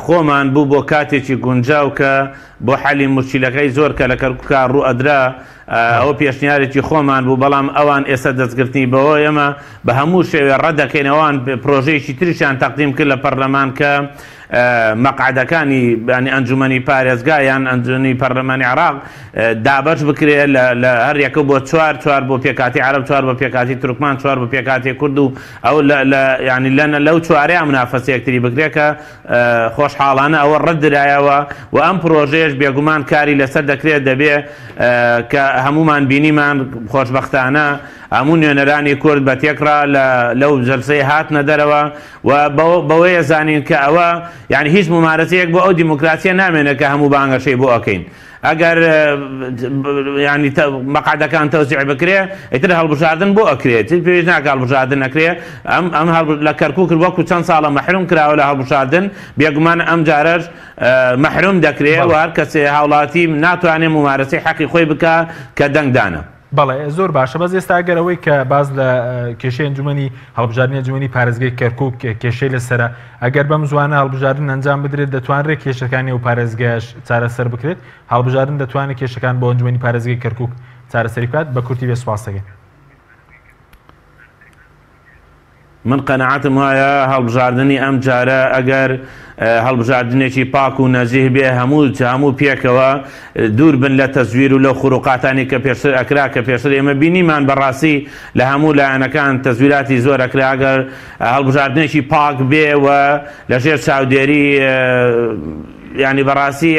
خۆمان بوو بۆ کاتێکی گونجاو کە بۆ حەلی موشکیلەکەی زۆر کە لە کەرکوکا ڕوو ئەدرا ئەوە پێشنیارێکی خۆمان بوو بەڵام ئەوان ئێستا دەستگرتنی بەوە ئێمە بە هەموو شێوێ ڕەت دەکەین ئەوان پرۆژەیەکی تریشیان تەقدیم کرد لە پەرلەمان کە مەقعەدەکانی یانی ئەنجومەنی پارێزگا یان ئەنجومەنی پەرلەمانی عێراق دابەش بکرێ لە هەر یەکە بۆ چوار چوار بۆ پێکاتی عەرەب چوار بۆ پێکاتی تورکمان چوار بۆ پێکاتی کورد و ئەو لە ینی لەنە لەو چوارەیان منافەسە یەکتری بکرێ کە خۆشحاڵانە ئەوە ڕەت درایەوە و ئەم پرۆژەیەش بێگومان کاری لەسەر دەکرێت دەبێ کە هەمومان بینیمان خۆشبەختانە هەموو نوێنەرانی کورد بە تێکڕا لە لەو جەلسەی هاتنە دەرەوە و بەوەیە زانین کە ئەوە یانی هیچ مومارەسەیەک بۆ ئەو دیموکراسیە نامێنێت کە هەموو بانگەشەی بۆ ئەکەین ئەگەر ینی مەقعدەکان تەوزیع بکرێ ئیتر هەڵبژاردن بۆ ئەکرێت پێویست ناکە هەڵبژاردن نەکرێ ئەم ئەم لە کەرکوک وەکو چەند ساڵە مەحروم کراوە لە هەڵبژاردن بێگومان ئەم جارەش مەحروم دەکرێ و هەر کەسێ هاوڵاتی ناتوانێ مومارەسەی حەقی خۆی بکا کە دەنگدانە. بەڵێ زۆر باشە بەس ئێستا ئەگەر ئەوەی کە باس لە کێشەی ئەنجومەنی هەڵبژاردنی ئەنجومەنی پارێزگەی کەرکوک کێشەی لەسەرە ئەگەر بەم زوانە هەڵبژاردن ئەنجام بدرێت دەتوانرێت کێشەکانی ئەو پارێزگایش چارەسەر بکرێت هەڵبژاردن دەتوانێت کێشەکان بۆ ئەنجومەنی پارێزگەی کەرکوک چارەسەری بکات بە کورتی بێ سوپاس دەکەین. من قەناعەتم وایە هەڵبژاردنی ئەم جارە ئەگەر هەڵبژاردنێکی پاک و نەزیه بێ هەموو هەموو پێکەوە دوور بن لە تەزویر و لەو خروقاتانی کە پێشتر ئەکرا کە پێشتر ئێمە بینیمان بەڕاستی لە هەموو لایەنەکان تەزویراتی زۆر ئەکرا ئەگەر هەڵبژاردنێکی پاک بێ و لەژێر چاودێری یانی بەڕاستی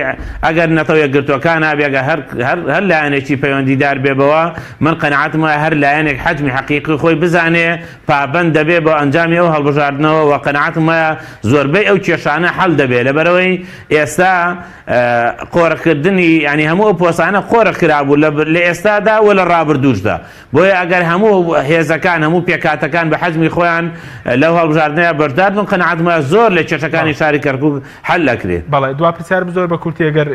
ئەگەر نەتەوە یەکگرتووەکان نابێ ئەگەر هەر هەر هەر لایەنێکی پەیوەندیدار بێ بەوە من قەناعەتم وایە هەر لایەنێک حەجمی حەقیقی خۆی بزانێ پابەند دەبێ بۆ ئەنجامی ئەو هەڵبژاردنەوە و قەناعەتم وایە زۆربەی ئەو کێشانە حەل دەبێ لەبەرئەوەی ئێستا قۆرخکردنی یانی هەموو ئەو پۆستانە قۆرخ کرابوو لە ئێستادا و لە ڕابردووشدا بۆیە ئەگەر هەموو هێزەکان، هەموو پێکهاتەکان بە حەجمی خۆیان لەو هەڵبژاردنەیا بەشدار بن، قەناعەتم وایە زۆر لە کێشەکانی شاری کەرکووک حەل ئەکرێ. بەڵێ، دوا پرسیارم زۆر بە کورتی ئەگەر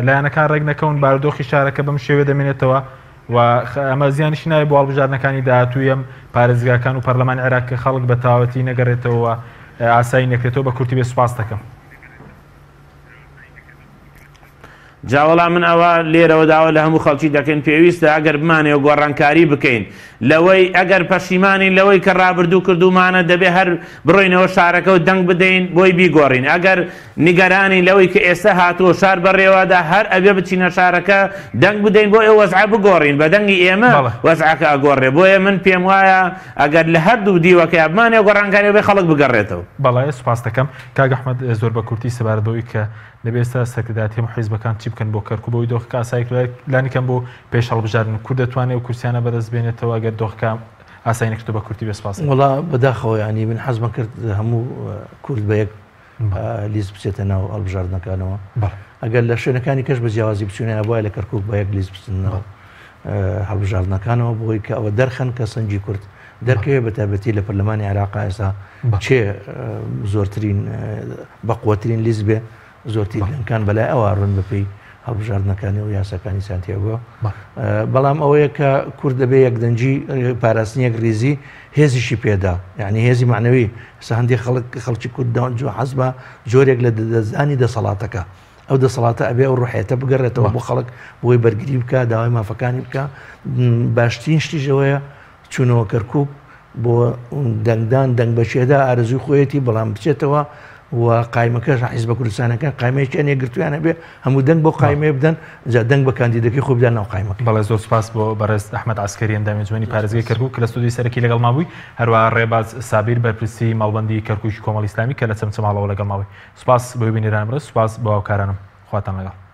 لایەنەکان ڕێک نەکەون بارودۆخی شارەکە بەم شێوەیە دەمێنێتەوە و ئەمە زیانیشی نابێت بۆ هەڵبژاردنەکانی داهاتووی ئەم پارێزگاکان و پەرلەمانی عێراق کە خەڵک بە تەواوەتی نەگەڕێتەوە و ئاسایی نەکرێتەوە بە کورتی بێ سوپاست دەکەم. جا وەڵا من ئەوە لێرەوە داوا لە هەموو خەڵکی دەکەین پێویستە ئەگەر بمانەوێ گۆڕانکاری بکەین لەوەی ئەگەر پەشیمانین لەوەی کە ڕابردوو کردوومانە دەبێ هەر بڕۆینەوە شارەکە و دەنگ بدەین بۆی بیگۆڕین ئەگەر نیگەرانین لەوەی کە ئێستا هاتووە شار بەڕێوەدا هەر ئەبێ بچینە شارەکە دەنگ بدەین بۆ ئەو وەزعە بگۆڕین بە دەنگی ئێمە وەزعەکە ئەگۆڕێ بۆیە من پێم وایە ئەگەر لە هەردوو دیوەکەیا بمانەوێ گۆڕانکاری بێ خەڵک بگەڕێتەوە. بەڵێ سوپاست دەکەم کاک ئەحمەد زۆر بە کورتی سەبارەت بەوەی کە دەبێت ئێستا سەرکردایەتی هەموو حیزبەکان چی بکەن بۆ کەرکوک بەوەی دۆخەکە ئاسایی کرا لانی کەم بۆ پێش هەڵبژاردن کورد دەتوانێت ئەو کورسیانە بەدەست بێنێتەوە ئەگەر دۆخەکە ئاسایی نەکرێتەوە بە کورتی بێ سپاس. وەڵا بەداخەوە یانی من حەزمە کرد هەموو کورد بە یەک لیست بچێتە ناو هەڵبژاردنەکانەوە ئەگەر لە شوێنەکانی کەش بە جیاوازی بچوونایە بوایە لە کەرکوک بە یەک لیست بچن ناو هەڵبژاردنەکانەوە بۆی کە ئەوە دەرخەن کە سەنگی کورد دەرکەوێت بە تایبەتی لە پەرلەمانی عێراق ئێستا چێ زۆرترین بەقوەترین لیست بێ زۆرترین دەنگەکان بەلای ئەوە ڕوون بەپێی هەڵبژاردنەکانی و یاساکانی سانتیاگۆ بەڵام ئەوەیە کە کورد دەبێ یەکدەنگی پاراستنی یەک ریزی هێزیشی پێدا یعنی هێزی معنەوی ئێستا هەندێک خەڵک خەڵکی کورد حەز بە جۆرێک لە دەستدانی دەسەڵاتەکە ئەو دەسەڵاتە ئەبێ ئەو ڕوحێتە بگەڕێتەوە بۆ خەڵک بۆی بەرگری بکە داوای مافەکانی بکە باشترین شتیش ئەوەیە چوونەوە کەرکک بۆ دەنگدان دەنگ بەچێدا ئارەزوی خۆیەتی بەڵام بچێتەوە و قایمەکەش حیزبە کوردستانەکان قایمەیەکیان یەکگرتوویان هەبێ هەموو دەنگ بۆ قایمەیە بدەن جا دەنگ بە کاندیدەکەی خۆی بدەن ناو قایمەکە. بەڵێ زۆر سوپاس بۆ بەڕێز ئەحمەد عەسکەری ئەندامی ئەنجومەنی پارێزگای کەرکوک کە لە ستۆدیۆی سەرەکی لەگەڵمان بووی، هەروەها ڕێباز سابیر بەرپرسی مەڵبەندی کەرکوکی کۆمەڵی ئیسلامی کە لە چەمچەماڵەوە لەگەڵمان بووی. سوپاس بۆ بینەرانی بەڕێز، سوپاس بۆ هاوکارانم. خواتان لەگەڵ.